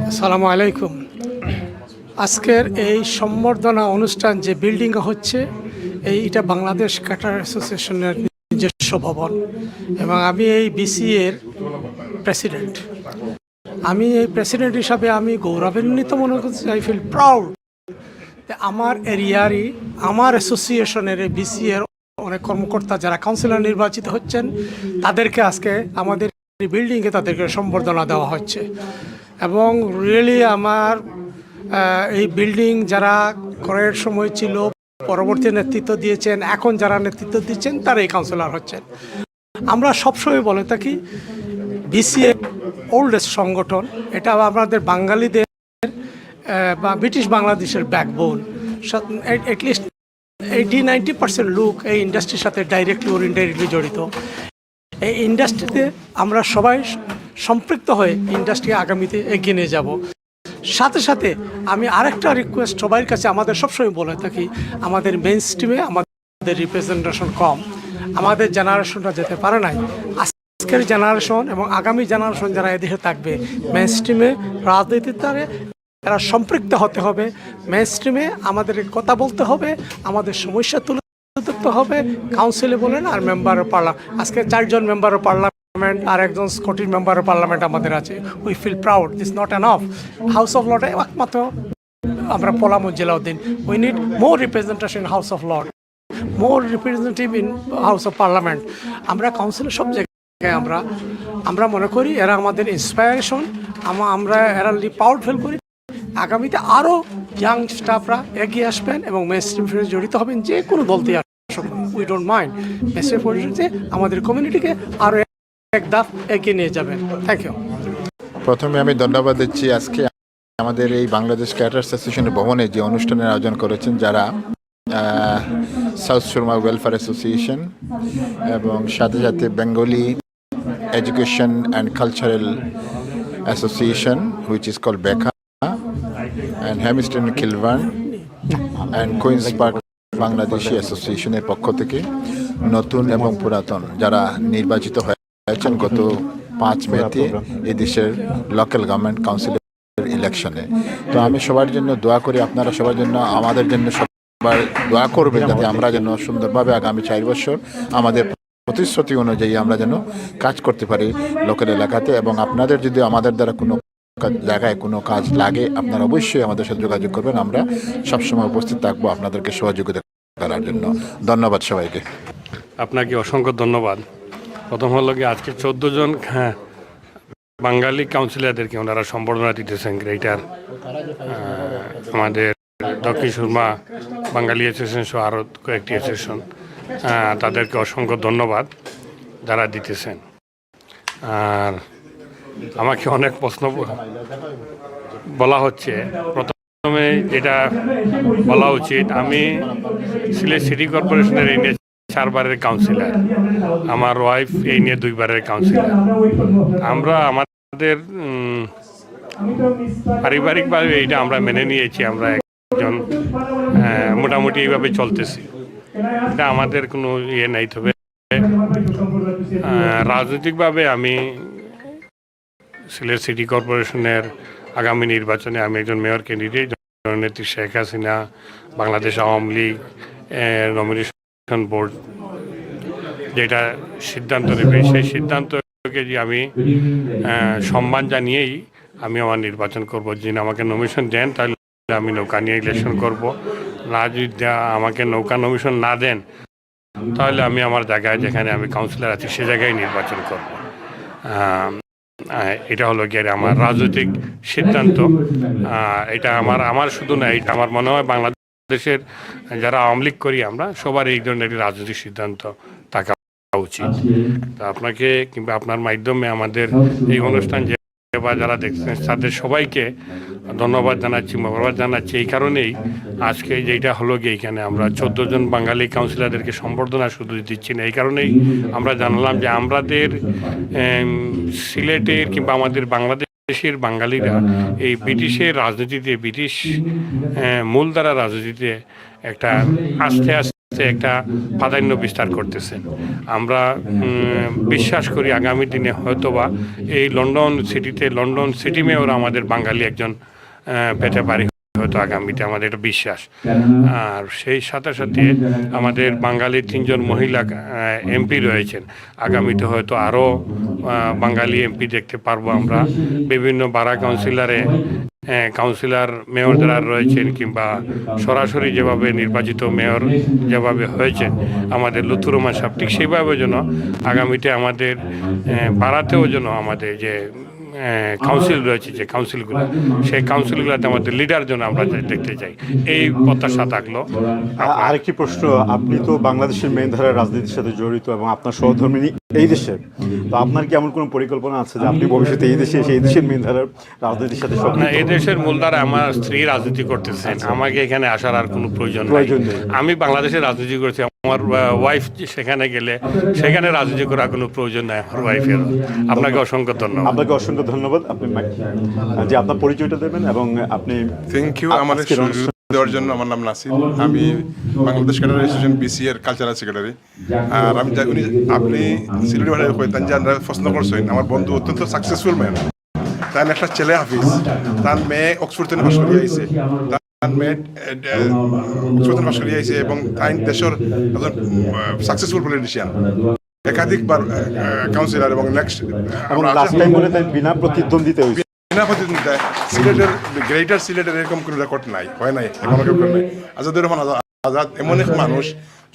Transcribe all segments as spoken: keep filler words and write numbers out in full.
আসসালামু আলাইকুম। আজকের এই সম্বর্ধনা অনুষ্ঠান যে বিল্ডিংয়ে হচ্ছে, এই এটা বাংলাদেশ ক্যাটারার অ্যাসোসিয়েশনের নিজস্ব ভবন, এবং আমি এই বিসিএ এর প্রেসিডেন্ট। আমি এই প্রেসিডেন্ট হিসাবে আমি গৌরবান্বিত মনে করছি, আই ফিল প্রাউড। আমার এরিয়ারই, আমার অ্যাসোসিয়েশনের, এই বিসিএ এর অনেক কর্মকর্তা যারা কাউন্সিলর নির্বাচিত হচ্ছেন, তাদেরকে আজকে আমাদের বিল্ডিংয়ে তাদেরকে সম্বর্ধনা দেওয়া হচ্ছে। এবং রিয়েলি আমার আহ, এই বিল্ডিং যারা ক্রয়ের সময় ছিল, পরবর্তী নেতৃত্ব দিয়েছেন, এখন যারা নেতৃত্ব দিচ্ছেন, তারাই কাউন্সিলর হচ্ছেন। আমরা সবসময় বলে থাকি, বিসিএ ওল্ডেস্ট সংগঠন, এটা আমাদের বাঙালিদের আহ, বা ব্রিটিশ বাংলাদেশের backbone. At least eighty ninety percent লোক এই ইন্ডাস্ট্রির সাথে ডাইরেক্টলি অর ইনডাইরেক্টলি জড়িত। এই ইন্ডাস্ট্রিতে আমরা সবাই স- সম্পৃক্ত হয়ে ইন্ডাস্ট্রি আগামীতে এগিয়ে নিয়ে যাব। সাথে সাথে আমি আরেকটা রিকোয়েস্ট সবার কাছে, আমাদের সবসময় বলে থাকি, আমাদের মেইন স্ট্রিমে আমাদের রিপ্রেজেন্টেশন কম, আমাদের জেনারেশনটা যেতে পারে নাই। আজকের জেনারেশন এবং আগামী জেনারেশন যারা এদেশে থাকবে, মেইন স্ট্রিমে রাজনীতিতে তারা সম্পৃক্ত হতে হবে। মেইন স্ট্রিমে আমাদের কথা বলতে হবে, আমাদের সমস্যা তুলে ধরতে হবে। কাউন্সিলে বলেন আর মেম্বার অফ পার্লামেন্ট, আজকে চারজন মেম্বার অফ পার্লামেন্ট আর একজন স্কটিশ মেম্বার অফ পার্লামেন্ট আমাদের আছে। We feel proud, it's not enough. House of লর্ডে একমাত্র আমরা পলামু জেলাউদ্দিন। We need more representation in House of Lord, more representative in House of Parliament. আমরা কাউন্সিলের সব জায়গায় আমরা আমরা মনে করি এরা আমাদের ইন্সপায়ারেশন। আমরা এরা প্রাউড ফিল করি। আগামীতে আরও ইয়াং স্টাফরা এগিয়ে আসবেন এবং মেইন স্ট্রিম ফিরে জড়িত হবেন, যে কোনো দল দিয়ে আসুক। We don't mind. মেসেজ পরিষদে আমাদের কমিউনিটিকে আরও এক ধাপ এগিয়ে নিয়ে যাবেন। Thank you. প্রথমে আমি ধন্যবাদ দিচ্ছি আজকে আমাদের এই বাংলাদেশ ক্যাটারার অ্যাসোসিয়েশনের ভবনে যে অনুষ্ঠানের আয়োজন করেছেন, যারা সাউথ সুরমা ওয়েলফেয়ার অ্যাসোসিয়েশন এবং সাথে সাথে Bengali education and cultural association, which is called বেকা, and Hamilton Kilburn and Queens Park Bangladeshi অ্যাসোসিয়েশনের পক্ষ থেকে নতুন এবং পুরাতন যারা নির্বাচিত হয়েছেন গত পাঁচ মেতে এই দেশের লোকাল গভর্নমেন্ট কাউন্সিলের ইলেকশনে। তো আমি সবার জন্য দোয়া করি, আপনারা সবার জন্য, আমাদের জন্য সবার দোয়া করবেন, যাতে আমরা যেন সুন্দরভাবে আগামী চার বছর আমাদের প্রতিশ্রুতি অনুযায়ী আমরা যেন কাজ করতে পারি লোকাল এলাকাতে। এবং আপনাদের যদি আমাদের দ্বারা কোনো কা- জায়গায় কোনো কাজ লাগে, আপনারা অবশ্যই আমাদের সাথে যোগাযোগ করবেন। আমরা সবসময় উপস্থিত থাকবো আপনাদেরকে সহযোগিতা করার জন্য। ধন্যবাদ সবাইকে। আপনাকে অসংখ্য ধন্যবাদ। প্রথম হলো কি, আজকে চোদ্দ জন, হ্যাঁ, বাঙালি কাউন্সিলরদেরকে ওনারা সম্বর্ধনা দিতেছেন গ্রেটার, আহ, আমাদের দক্ষিণ সুরমা বাঙালি অ্যাসোসিয়েশন সহ আরও কয়েকটি অ্যাসোসিয়েশন, আহ, তাদেরকে অসংখ্য ধন্যবাদ যারা দিতেছেন। আর আমাকে অনেক প্রশ্ন ব- বলা হচ্ছে। প্রথমে যেটা বলা উচিত, আমি সিলেট সিটি কর্পোরেশনের এই নিয়ে চারবারের কাউন্সিলর, আমার ওয়াইফ এই নিয়ে দুইবারের কাউন্সিলর। আমরা আমাদের উম, পারিবারিকভাবে এইটা আমরা মেনে নিয়েছি। আমরা একজন আহ, মোটামুটি এইভাবে চলতেছি, এটা আমাদের কোনো ইয়ে নাই। তবে আহ, রাজনৈতিকভাবে আমি সিলেট সিটি কর্পোরেশনের আগামী নির্বাচনে আমি একজন মেয়র ক্যান্ডিডেট। জননেত্রী শেখ হাসিনা, বাংলাদেশ আওয়ামী লীগ নমিনেশন বোর্ড যেটা সিদ্ধান্ত নেবে, সেই সিদ্ধান্তকে যে আমি আহ, সম্মান জানিয়েই আমি আমার নির্বাচন করব। যিনি আমাকে নমিনেশন দেন, তাহলে আমি নৌকা নিয়ে ইলেকশন করব। না যদি দে- আমাকে নৌকা নমিনেশন না দেন, তাহলে আমি আমার জায়গায়, যেখানে আমি কাউন্সিলর আছি, সে জায়গায় নির্বাচন করব। আহ, আহ, এটা হলো গিয়ে আমার রাজনৈতিক সিদ্ধান্ত। আহ, এটা আমার আমার শুধু না, এটা আমার মনে হয় বাংলাদেশের যারা আওয়ামী লীগ করি আমরা, সবার এই ধরনের একটি রাজনৈতিক সিদ্ধান্ত থাকা উচিত। তো আপনাকে কিংবা আপনার মাধ্যমে আমাদের এই অনুষ্ঠান যে বা যারা দেখছেন, তাদের সবাইকে ধন্যবাদ জানাচ্ছি, মোবারকবাদ জানাচ্ছি। এই কারণেই আজকে যেটা হলো গিয়ে, এখানে আমরা চোদ্দ জন বাঙালি কাউন্সিলরদেরকে সম্বর্ধনা শুধু দিচ্ছি না, এই কারণেই আমরা জানালাম যে আমাদের এম, সিলেটের কিংবা আমাদের বাংলাদেশের বাঙালিরা এই ব্রিটিশের রাজনীতিতে, ব্রিটিশ এ, মূলধারা রাজনীতিতে একটা আস্তে আস্তে একটা প্রাধান্য বিস্তার করতেছে। আমরা উম, বিশ্বাস করি আগামী দিনে হয়তোবা এই লন্ডন সিটিতে, লন্ডন সিটি মেয়র আমাদের বাঙালি একজন আহ, পেতে পারি হয়তো আগামীতে, আমাদের এটা বিশ্বাস। আর সেই সাথে সাথে আমাদের বাঙালি তিনজন মহিলা এমপি রয়েছেন, আগামীতে হয়তো আরও বাঙালি এমপি দেখতে পারবো আমরা। বিভিন্ন বারা কাউন্সিলরে, কাউন্সিলর মেয়র যারা রয়েছেন কিংবা সরাসরি যেভাবে নির্বাচিত মেয়র যেভাবে হয়েছেন আমাদের লুথুর রহমান সাহেব, ঠিক সেইভাবে যেন আগামীতে আমাদের আহ, বারাতেও যেন আমাদের যে কাউন্সিল রয়েছে, যে কাউন্সিলগুলো, সেই কাউন্সিলগুলোতে আমাদের লিডার যেন আমরা দেখতে চাই, এই প্রত্যাশা থাকলো। আরেকটি প্রশ্ন, আপনি তো বাংলাদেশের মেইন ধারার রাজনীতির সাথে জড়িত এবং আপনার সহধর্মিনী এই দেশের, তো আপনার কি এমন কোনো পরিকল্পনা আছে যে আপনি ভবিষ্যতে এই দেশে এসে এই দেশের মেইন ধারার রাজনীতির সাথে সক্রিয়? না, এই দেশের মূলধারা আমার স্ত্রী রাজনীতি করতেছেন, আমাকে এখানে আসার আর কোনো প্রয়োজন নাই। প্রয়োজন নেই। আমি বাংলাদেশে রাজনীতি করছি, আমার ওয়াইফ সেখানে গেলে সেখানে রাজনীতি করার কোনো প্রয়োজন নাই আমার ওয়াইফের। আপনাকে অসংখ্য ধন্যবাদ। আপনাকে অসংখ্য ধন্যবাদ। আপনি মাইক-, যে আপনার পরিচয়টা দেবেন এবং আপনি থ্যাংক ইউ। আমার সুযোগ দেওয়ার জন্য। আমার নাম নাসির, আমি বাংলাদেশ ক্যাডার অ্যাসোসিয়েশন বিসিএ এর কালচারাল সেক্রেটারি। আর আমি যা-, উনি, আপনি সিলেটি ভাষায় কইতেন যে আমরা প্রশ্ন করছেন, আমার বন্ধু অত্যন্ত সাকসেসফুল ম্যান। তার একটা ছেলে হাফিজ, তার মেয়ে অক্সফোর্ড থেকে পাশ করিয়া আইছে, তার মেয়ে অক্সফোর্ড থেকে পাশ করিয়া আইছে এবং তাই দেশের একজন সাকসেসফুল পলিটিশিয়ান, একাধিকবার কাউন্সিলর এবং নেক্সট এবং লাস্ট টাইম বলে তাই বিনা প্রতিদ্বন্দ্বিতা হয়েছে। বিনা প্রতিদ্বন্দ্বিতায় সিলেটের গ্রেটার সিলেটের এরকম কোনো রেকর্ড নাই, হয় নাই, এখনো রেকর্ড নাই। আজাদুর রহমান আজাদ, আজাদ এমন এক মানুষ,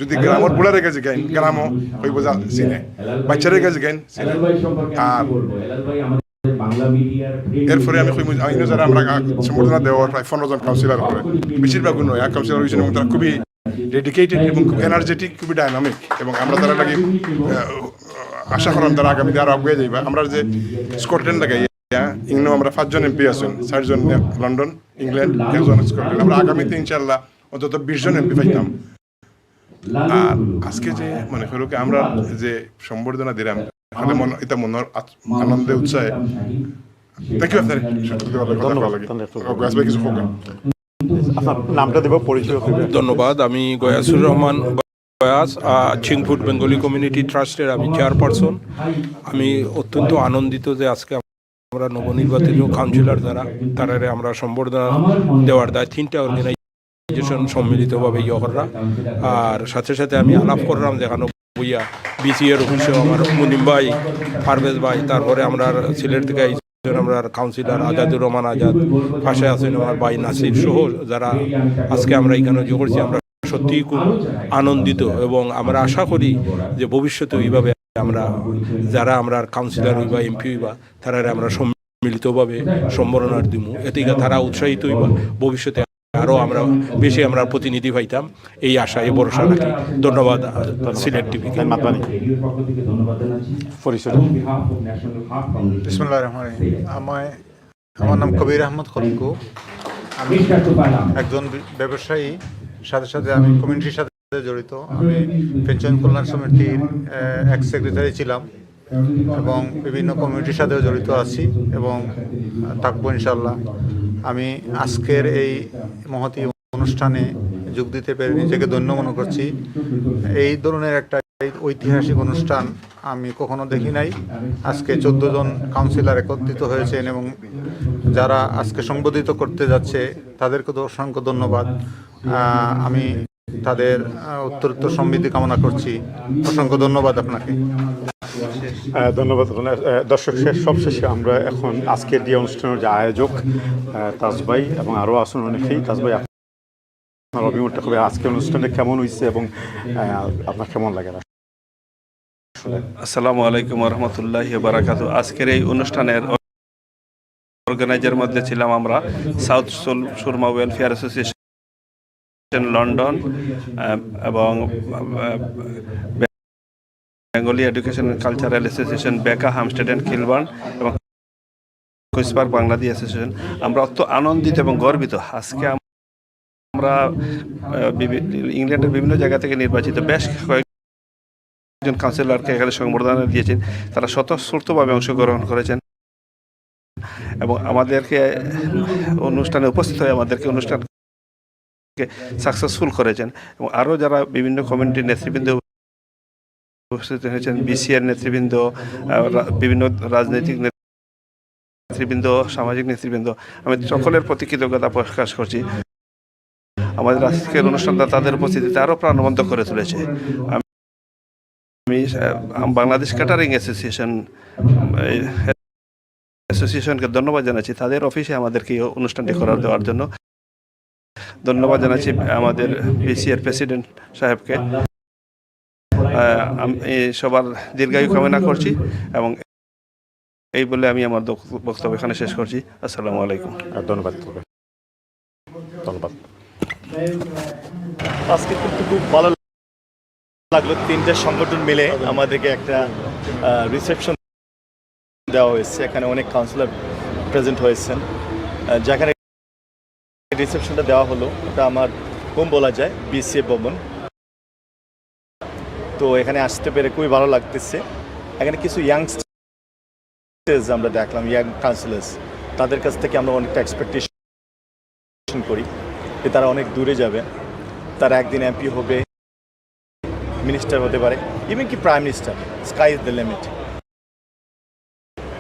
যদি গ্রামের বুড়ারে গেছে গাইন, গ্রামও হইব যা চিনে, বাচ্চারে গেছে গাইন চিনে। আর এরপরে আমি কইমু, আমি যারা আমরা সম্বর্ধনা দেওয়ার প্রায় পনেরো জন কাউন্সিলর করে, বেশিরভাগ নয়, এক কাউন্সিলর হয়েছেন এবং তারা খুবই ডেডিকেটেড এবং খুব এনার্জেটিক, খুবই ডাইনামিক এবং আমরা তারা লাগি আশা করাম তারা আগামীতে আরো আগুয়ে যাইবা। আমরা যে স্কটল্যান্ড লাগাইয়া ইংনো আমরা পাঁচজন এমপি আছেন, চারজন লন্ডন, ইংল্যান্ড, একজন স্কটল্যান্ড। আমরা আগামীতে ইনশাআল্লাহ অন্তত বিশ জন এমপি পাইতাম। আর আজকে যে মনে করো কি আমরা যে সম্বর্ধনা দিলাম, এটা মনর আনন্দে উৎসাহে। থ্যাংক ইউ আপনার। আপনার নামটা দেব, পরিচয়। ধন্যবাদ। আমি গয়াসুর রহমান গয়াস, চিংফুট বেঙ্গলি কমিউনিটি ট্রাস্টের আমি চেয়ারপারসন। আমি অত্যন্ত আনন্দিত যে আজকে আমরা নবনির্বাচিত কাউন্সিলর যারা, তারারে আমরা সম্বর্ধনা দেওয়ার দায় তিনটা অর্গানাইজেশন সম্মিলিতভাবে ইয়ে কররা। আর সাথে সাথে আমি আলাপ করলাম যেখানে বইয়া বিসিএর অফিসে আমার মুনিম ভাই, পারভেজ ভাই, তারপরে আমরা সিলেট থেকে আইছেন আমরা কাউন্সিলর আজাদুর রহমান আজাদ, পাশে আছেন আমার ভাই নাসির সহ যারা আজকে আমরা এখানে ইয়ে করছি, আমরা সত্যিই খুব আনন্দিত এবং আমরা আশা করি যে ভবিষ্যতে এইভাবে আমরা যারা আমরা কাউন্সিলর হইবা, এমপি হইবা, তারারে আমরা সম্মিলিতভাবে সম্বর্ধনা দিমু। এতে তারা উৎসাহিত হইবা, ভবিষ্যতে আরো আমরা বেশি আমরা প্রতিনিধি পাইতাম, এই আশা, এই ভরসা রাখি। ধন্যবাদ সিলেট টিভি। পরিচয়। বিসমুল্লাহ রহমান রহিম। আমায় আমার নাম কবির আহমদ খলকু। আমি একজন ব্যবসায়ী, সাথে সাথে আমি কমিউনিটির সাথে জড়িত। আমি পেনশন কল্যাণ সমিতির এক্স সেক্রেটারি ছিলাম এবং বিভিন্ন কমিউনিটির সাথেও জড়িত আছি এবং থাকবো ইনশাল্লাহ। আমি আজকের এই মহতী অনুষ্ঠানে যোগ দিতে পেরে নিজেকে ধন্য মনে করছি। এই ধরনের একটা ঐতিহাসিক অনুষ্ঠান আমি কখনো দেখি নাই। আজকে চোদ্দ জন কাউন্সিলর একত্রিত হয়েছেন এবং যারা আজকে সংবর্ধিত করতে যাচ্ছে তাদেরকে তো অসংখ্য ধন্যবাদ। আমি তাদের উত্তরোত্তর সমৃদ্ধি কামনা করছি। অসংখ্য ধন্যবাদ আপনাকে। ধন্যবাদ। দর্শক, সবশেষে আমরা এখন আজকের যে অনুষ্ঠানের যে আয়োজক তাজ ভাই এবং আরও আছেন অনেকেই। তাজ ভাই, আপনার অভিমতটা খুবই, আজকের অনুষ্ঠানটা কেমন হয়েছে এবং আপনার কেমন লাগে? আসসালামু আলাইকুম ওয়া রাহমাতুল্লাহি ওয়া বারাকাতুহু। আজকের এই অনুষ্ঠানের অর্গানাইজার মধ্যে ছিলাম আমরা South Surma welfare Association London এবং বেঙ্গলি এডুকেশন কালচারাল অ্যাসোসিয়েশন বেকা, হামস্টেড অ্যান্ড কিলবার্ন এবং কুইন্স পার্ক বাংলাদেশ অ্যাসোসিয়েশন। আমরা অত্যন্ত আনন্দিত এবং গর্বিত। আজকে আমরা ইংল্যান্ডের বিভিন্ন জায়গা থেকে নির্বাচিত বেশ কয়েকজন কাউন্সিলরকে এখানে সংবর্ধনা দিয়েছেন। তারা স্বতঃস্ফূর্তভাবে অংশগ্রহণ করেছেন এবং আমাদেরকে অনুষ্ঠানে উপস্থিত হয়ে আমাদেরকে অনুষ্ঠান সাকসেসফুল করেছেন। এবং আরও যারা বিভিন্ন কমিউনিটির নেতৃবৃন্দ উপস্থিত হয়েছেন, বিসিএর নেতৃবৃন্দ, আহ, রা-, বিভিন্ন রাজনৈতিক নেতৃবৃন্দ, সামাজিক নেতৃবৃন্দ, আমি সকলের প্রতি কৃতজ্ঞতা প্রকাশ করছি। আমাদের আজকের অনুষ্ঠানটা তাদের উপস্থিতিতে আরও প্রাণবন্ত করে তুলেছে। আমি, আহ, বাংলাদেশ ক্যাটারিং অ্যাসোসিয়েশন, এই অ্যাসোসিয়েশনকে ধন্যবাদ জানাচ্ছি তাদের অফিসে আমাদেরকে এই অনুষ্ঠানটি করার দেওয়ার জন্য। ধন্যবাদ জানাচ্ছি আমাদের বিসিএর প্রেসিডেন্ট সাহেবকে। আহ, আম-, এই সবার দীর্ঘায়ু কামনা করছি এবং এই বলে আমি আমার দক-, বক্তব্য এখানে শেষ করছি। আসসালামু আলাইকুম। আহ, ধন্যবাদ। ধন্যবাদ। আজকে কিন্তু খুব ভালো লাগলো, তিনটা সংগঠন মিলে আমাদেরকে একটা রিসেপশন দেওয়া হয়েছে। এখানে অনেক কাউন্সিলর প্রেজেন্ট হয়েছেন। আহ, যেখানে রিসেপশনটা দেওয়া হলো, ওটা আমার হোম বলা যায়, বিসিএ ভবন। তো এখানে আসতে পেরে খুবই ভালো লাগতেছে। এখানে কিছু ইয়াংস্টার্স আমরা দেখলাম, ইয়াং কাউন্সিলার্স, তাদের কাছ থেকে আমরা অনেকটা এক্সপেকটেশন করি যে তারা অনেক দূরে যাবে, তারা একদিন এমপি হবে, মিনিস্টার হতে পারে, ইভেন কি prime minister. Sky is the limit।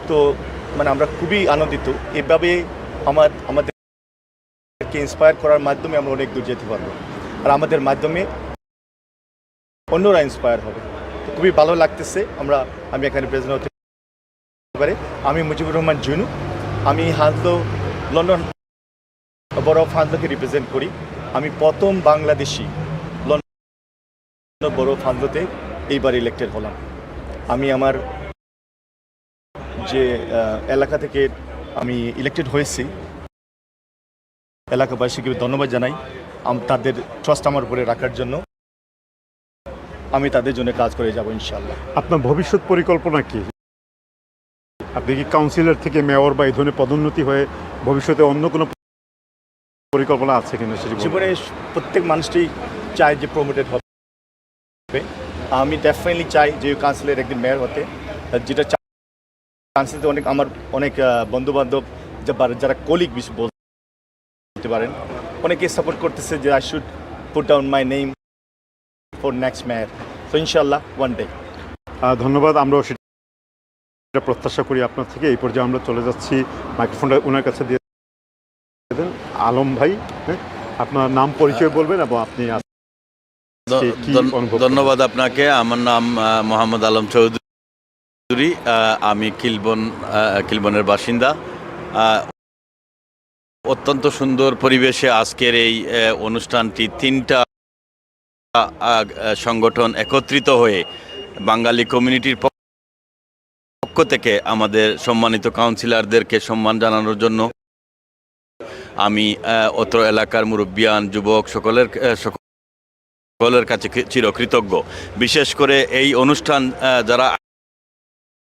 তো মানে আমরা খুবই আনন্দিত। এভাবে আমার, আমাদেরকে ইন্সপায়ার করার মাধ্যমে আমরা অনেক দূর যেতে পারবো, আর আমাদের মাধ্যমে অন্যরা ইন্সপায়ার হবে। তো খুবই ভালো লাগতেছে আমরা, আমি এখানে প্রেজেন্ট হতে পারে। আমি মুজিবুর রহমান জুনু, আমি হাজলো, লন্ডন বরো অফ হাজলোকে রিপ্রেজেন্ট করি। আমি প্রথম বাংলাদেশি লন্ডন বরো অফ হাজলোতে এইবার ইলেক্টেড হলাম। আমি আমার যে আহ, এলাকা থেকে আমি ইলেক্টেড হয়েছি, এলাকাবাসীকে ধন্যবাদ জানাই আম- তাদের ট্রাস্ট আমার উপরে রাখার জন্য। আমি তাদের জন্য কাজ করে যাব ইনশাআল্লাহ। আপনার ভবিষ্যৎ পরিকল্পনা কি? আপনি কি কাউন্সিলর থেকে মেয়র বা এই ধরনের পদোন্নতি হয়ে ভবিষ্যতে অন্য কোনো পরিকল্পনা আছে কিনা সেটি বলুন। জীবনে প্রত্যেক মানুষটি চায় যে প্রমোটেড হবে। আমি ডেফিনেটলি চাই যে কাউন্সিলর একদিন মেয়র হতে, যেটা চান্সেস অনেক আমার অনেক বন্ধু বান্ধব যারা কলিগ বলতে পারেন, অনেকে সাপোর্ট করতেছে যে I should put down my name for next mayor। তো ইনশাল্লাহ ওয়ান ডে। আহ, ধন্যবাদ। আমরাও সেটা প্রত্যাশা করি আপনার থেকে। এই পর্যায়ে আমরা চলে যাচ্ছি, মাইক্রোফোনটা ওনার কাছে দিয়ে দেন। আলম ভাই, হ্যাঁ, আপনার নাম পরিচয় বলবেন এবং আপনি আজকে ধ- কি ধন- অনুভব করলেন? ধন্যবাদ আপনাকে। আমার নাম আহ, মোহাম্মদ আলম চৌধুরী। আহ, আমি কিলবন আহ, কিলবনের বাসিন্দা। আহ, অত্যন্ত সুন্দর পরিবেশে আজকের এই আহ, অনুষ্ঠানটি তিনটা আহ, আহ, সংগঠন একত্রিত হয়ে বাঙালি কমিউনিটির পক্ষ থেকে আমাদের সম্মানিত কাউন্সিলরদেরকে সম্মান জানানোর জন্য আমি আহ, অত্র এলাকার মুরব্বিয়ান, যুবক সকলের আহ, সকলের কাছে কৃ- চিরকৃতজ্ঞ। বিশেষ করে এই অনুষ্ঠান আহ, যারা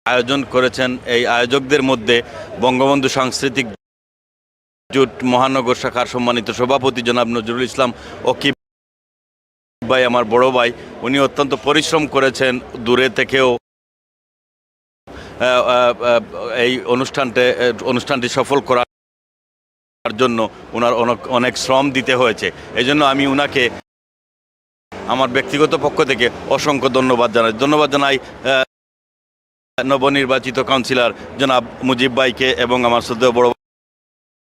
আয়োজন করেছেন, এই আয়োজকদের মধ্যে বঙ্গবন্ধু সাংস্কৃতিক জোট মহানগর শাখার সম্মানিত সভাপতি জনাব নজরুল ইসলাম অকিব ভাই, আমার বড় ভাই, উনি অত্যন্ত পরিশ্রম করেছেন দূরে থেকেও আহ, আহ, আহ, এই অনুষ্ঠানটি আহ, অনুষ্ঠানটি সফল করার জন্য ওনার অনেক অনেক শ্রম দিতে হয়েছে। এই জন্য আমি ওনাকে আমার ব্যক্তিগত পক্ষ থেকে অসংখ্য ধন্যবাদ জানাই। ধন্যবাদ জানাই আহ, নবনির্বাচিত কাউন্সিলর জনাব মুজিব ভাইকে এবং আমার শ্রদ্ধেয় বড়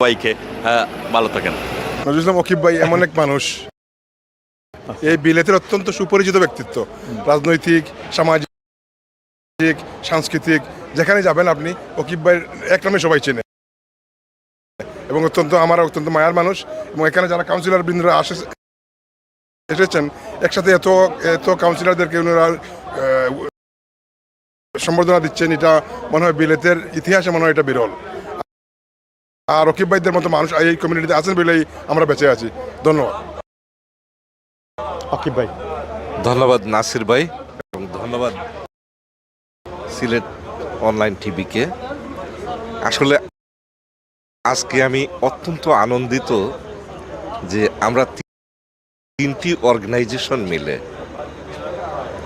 ভাইকে। আহ, ভালো থাকেন। নজরুল ইসলাম অকিব ভাই এমন এক মানুষ, এই বিলেতের অত্যন্ত সুপরিচিত ব্যক্তিত্ব, রাজনৈতিক, সামাজিক, সাংস্কৃতিক, যেখানে যাবেন আপনি অকিব ভাইয়ের এক নামে সবাই চেনে। এবং অত্যন্ত, আমার অত্যন্ত মায়ার মানুষ। এবং এখানে যারা কাউন্সিলর বৃন্দরা আসে, এসেছেন, একসাথে এত এত কাউন্সিলরদেরকে ওনারা আহ, সম্বর্ধনা দিচ্ছেন, এটা মনে হয় বিলেতের ইতিহাসে মনে হয় এটা বিরল। আর রকিব ভাইদের মতো মানুষ এই কমিউনিটিতে আছেন বলেই আমরা বেঁচে আছি। ধন্যবাদ। অকিব ভাই। ধন্যবাদ নাসির ভাই এবং ধন্যবাদ সিলেট অনলাইন টিভিকে। আসলে আজকে আমি অত্যন্ত আনন্দিত যে আমরা তি- তিনটি অর্গানাইজেশন মিলে,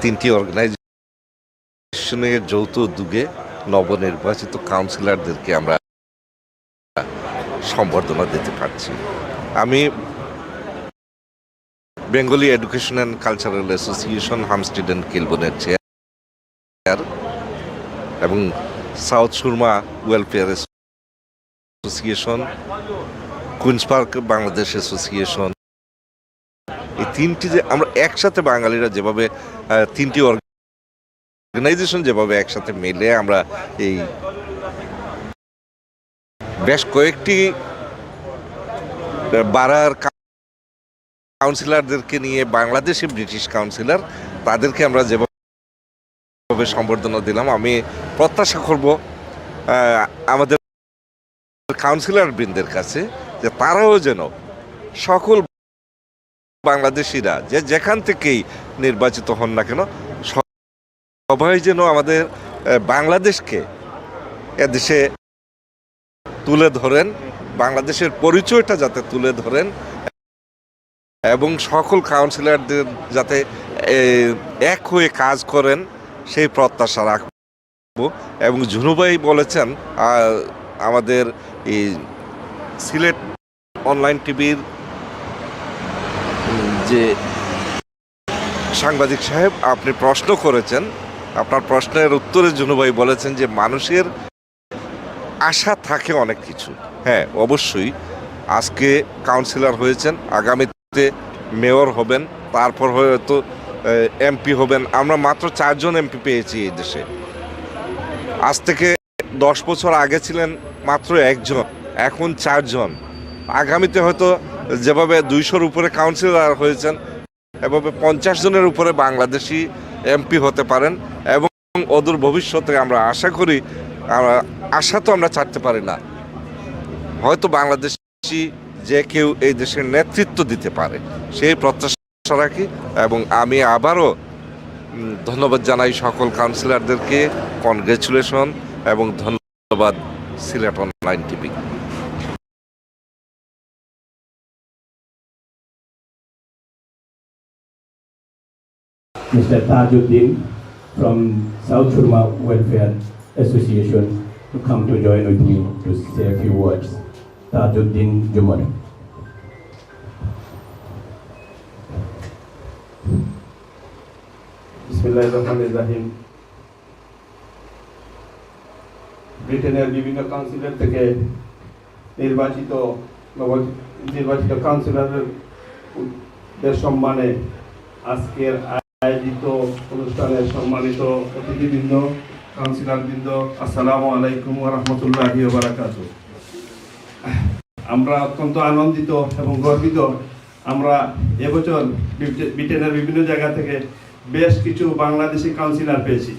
তিনটি অর্গানাইজেশনের যৌথ উদ্যোগে নবনির্বাচিত কাউন্সিলরদেরকে আমরা সম্বর্ধনা দিতে পারছি। আমি Bengali education and cultural association Hampstead and কিলবনের চেয়ার এবং south Surma welfare association, Queens park Bangladesh association, এই তিনটি যে আমরা একসাথে বাঙালিরা যেভাবে, আহ, তিনটি অর্গানাইজেশন যেভাবে একসাথে মিলে আমরা এই বেশ কয়েকটি, আহ, বারার কাউন্সিলরদেরকে নিয়ে, বাংলাদেশি ব্রিটিশ কাউন্সিলর, তাদেরকে আমরা যেভাবে সম্বর্ধনা দিলাম, আমি প্রত্যাশা করব, আহ, আমাদের কাউন্সিলর বৃন্দের কাছে যে তারাও যেন সকল বাংলাদেশিরা যে যেখান থেকেই নির্বাচিত হন না কেন, সবাই যেন আমাদের, আহ, বাংলাদেশকে এদেশে তুলে ধরেন, বাংলাদেশের পরিচয়টা যাতে তুলে ধরেন এবং সকল কাউন্সিলরদের যাতে, এ, এক হয়ে কাজ করেন, সেই প্রত্যাশা রাখব। এবং ঝুনু ভাই বলেছেন, আহ, আমাদের এই সিলেট অনলাইন টিভির যে সাংবাদিক সাহেব, আপনি প্রশ্ন করেছেন, আপনার প্রশ্নের উত্তরে ঝুনু ভাই বলেছেন যে মানুষের আশা থাকে অনেক কিছু। হ্যাঁ, অবশ্যই। আজকে কাউন্সিলর হয়েছেন, আগামীতে মেয়র হবেন, তারপর হয়তো, এ, এমপি হবেন। আমরা মাত্র চারজন এমপি পেয়েছি এই দেশে। আজ থেকে দশ বছর আগে ছিলেন মাত্র একজন, এখন চারজন। আগামীতে হয়তো যেভাবে দুইশোর উপরে কাউন্সিলর হয়েছেন, এভাবে পঞ্চাশ জনের উপরে বাংলাদেশি এমপি হতে পারেন এবং অদূর ভবিষ্যতে আমরা আশা করি, আমরা, আশা তো আমরা ছাড়তে পারি না, হয়তো বাংলাদেশি যে কেউ এই দেশের নেতৃত্ব দিতে পারে, সেই প্রত্যাশা রাখি। এবং আমি আবারও, উম, ধন্যবাদ জানাই সকল কাউন্সিলরদেরকে, কনগ্রেচুলেশন এবং ধন্যবাদ Sylhet online TV. Mister Tajuddin from South Surma Welfare Association to come to join with me to say a few words. Tajuddin Jumare. বিসমিল্লাহির রহমানির রহিম। ব্রিটেনের বিভিন্ন কাউন্সিলর থেকে নির্বাচিত, নব-, নির্বাচিত কাউন্সিলরদের সম্মানে আজকের আয়োজিত অনুষ্ঠানের সম্মানিত অতিথিবৃন্দ, কাউন্সিলরবৃন্দ, আসসালামু আলাইকুম ওয়া রাহমাতুল্লাহি ওয়া বারাকাতুহু। আমরা অত্যন্ত আনন্দিত এবং গর্বিত। আমরা এবছর ব্রিটে-, ব্রিটেনের বিভিন্ন জায়গা থেকে বেশ কিছু বাংলাদেশি কাউন্সিলর পেয়েছি।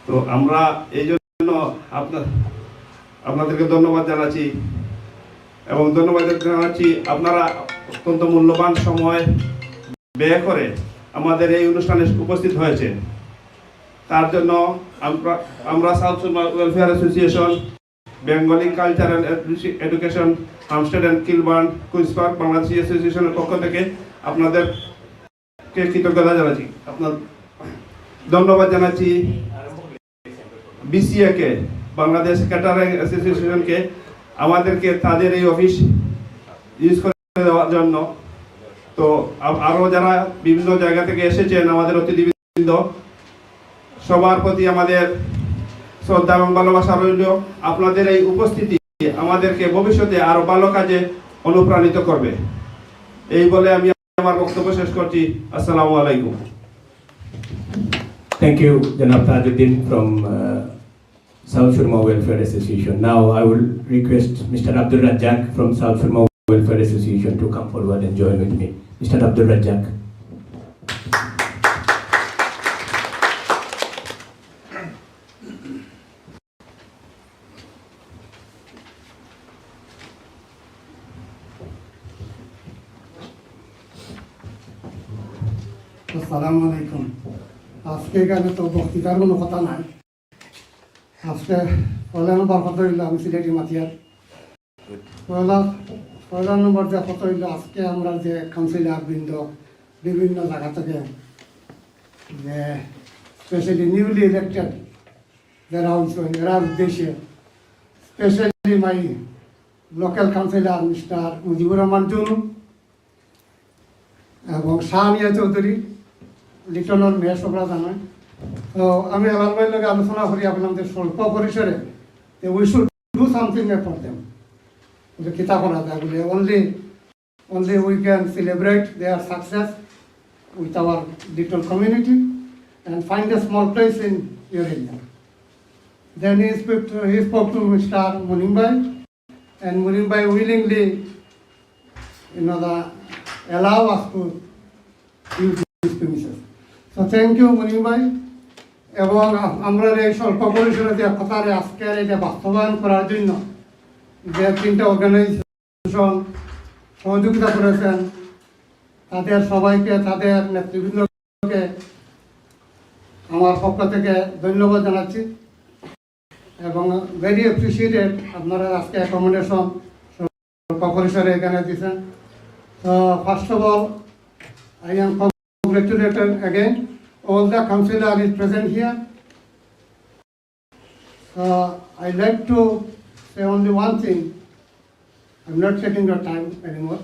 তো আমরা এই জন্য আপনার, আপনাদেরকে ধন্যবাদ জানাচ্ছি এবং ধন্যবাদ জানাচ্ছি আপনারা অত্যন্ত মূল্যবান সময় ব্যয় করে আমাদের এই অনুষ্ঠানে উপস্থিত হয়েছেন। তার জন্য আমরা, আমরা South Surma welfare association, Bengali Cultural Education, Hampstead and Kilburn, Queens Park Bangladeshi অ্যাসোসিয়েশনের পক্ষ থেকে আপনাদেরকে কৃতজ্ঞতা জানাচ্ছি, আপনার ধন্যবাদ জানাচ্ছি বিসিএ কে, বাংলাদেশ ক্যাটারার অ্যাসোসিয়েশনকে, আমাদেরকে তাদের এই অফিস ইউজ করে দেওয়ার জন্য। তো আ-, আরও যারা বিভিন্ন জায়গা থেকে এসেছেন, আমাদের অতিথিবৃন্দ, সবার প্রতি আমাদের শ্রদ্ধা এবং ভালোবাসা রইল। আপনাদের এই উপস্থিতি আমাদেরকে ভবিষ্যতে আরও ভালো কাজে অনুপ্রাণিত করবে। এই বলে আমি আমার বক্তব্য শেষ করছি। আসসালামু আলাইকুম। Thank you, Janab Tajuddin from uh, South Surma Welfare Association. Now I will request Mister Abdul Razzaq from South Surma Welfare Association to come forward and join with me. Mister Abdul Razzaq. আসসালামু আলাইকুম। আজকে এখানে তো বক্তৃতার কোনো কথা নাই। আজকে পয়লা নম্বর কথা হইল আমি সিলেটি মাতিয়ার। পয়লা, পয়লা নম্বর যে কথা হইল আজকে আমরা যে কাউন্সিলর বৃন্দ বিভিন্ন জায়গা থেকে যে specially newly elected যারা হয়েছে এরার উদ্দেশ্যে specially my local councillor Mister Mujibur রহমান জুনু, এবং শাহনিয়া চৌধুরী, লিটনর মেয়ে, সবরা জানায়। তো আমি হেলাল ভাইর লগে আলোচনা করি আপনাদের স্বল্প পরিসরে, যে we should do something for them। যে কিতা করা যায় বলে, only, only we can celebrate their success with our little community and find a small place in your area. Then he spoke to, he spoke to Mister Munim Bhai, and Munim Bhai willingly, you know, the, allow us to use these premises. So thank you, Munim Bhai। এবং আ-, আমরা এই স্বল্প পরিসরে যে কথারে আজকের এটা বাস্তবায়ন করার জন্য যে তিনটা অর্গানাইজেশন সহযোগিতা করেছেন, তাদের সবাইকে, তাদের নেতৃবৃন্দকে আমার পক্ষ থেকে ধন্যবাদ জানাচ্ছি এবং very appreciated আপনারা আজকে অ্যাকোমোডেশন স্বল্প পরিসরে এখানে দিয়েছেন। So first of all, I am congratulated again all the councillor is present here. So I like to say only one thing. I'm not taking your time anymore.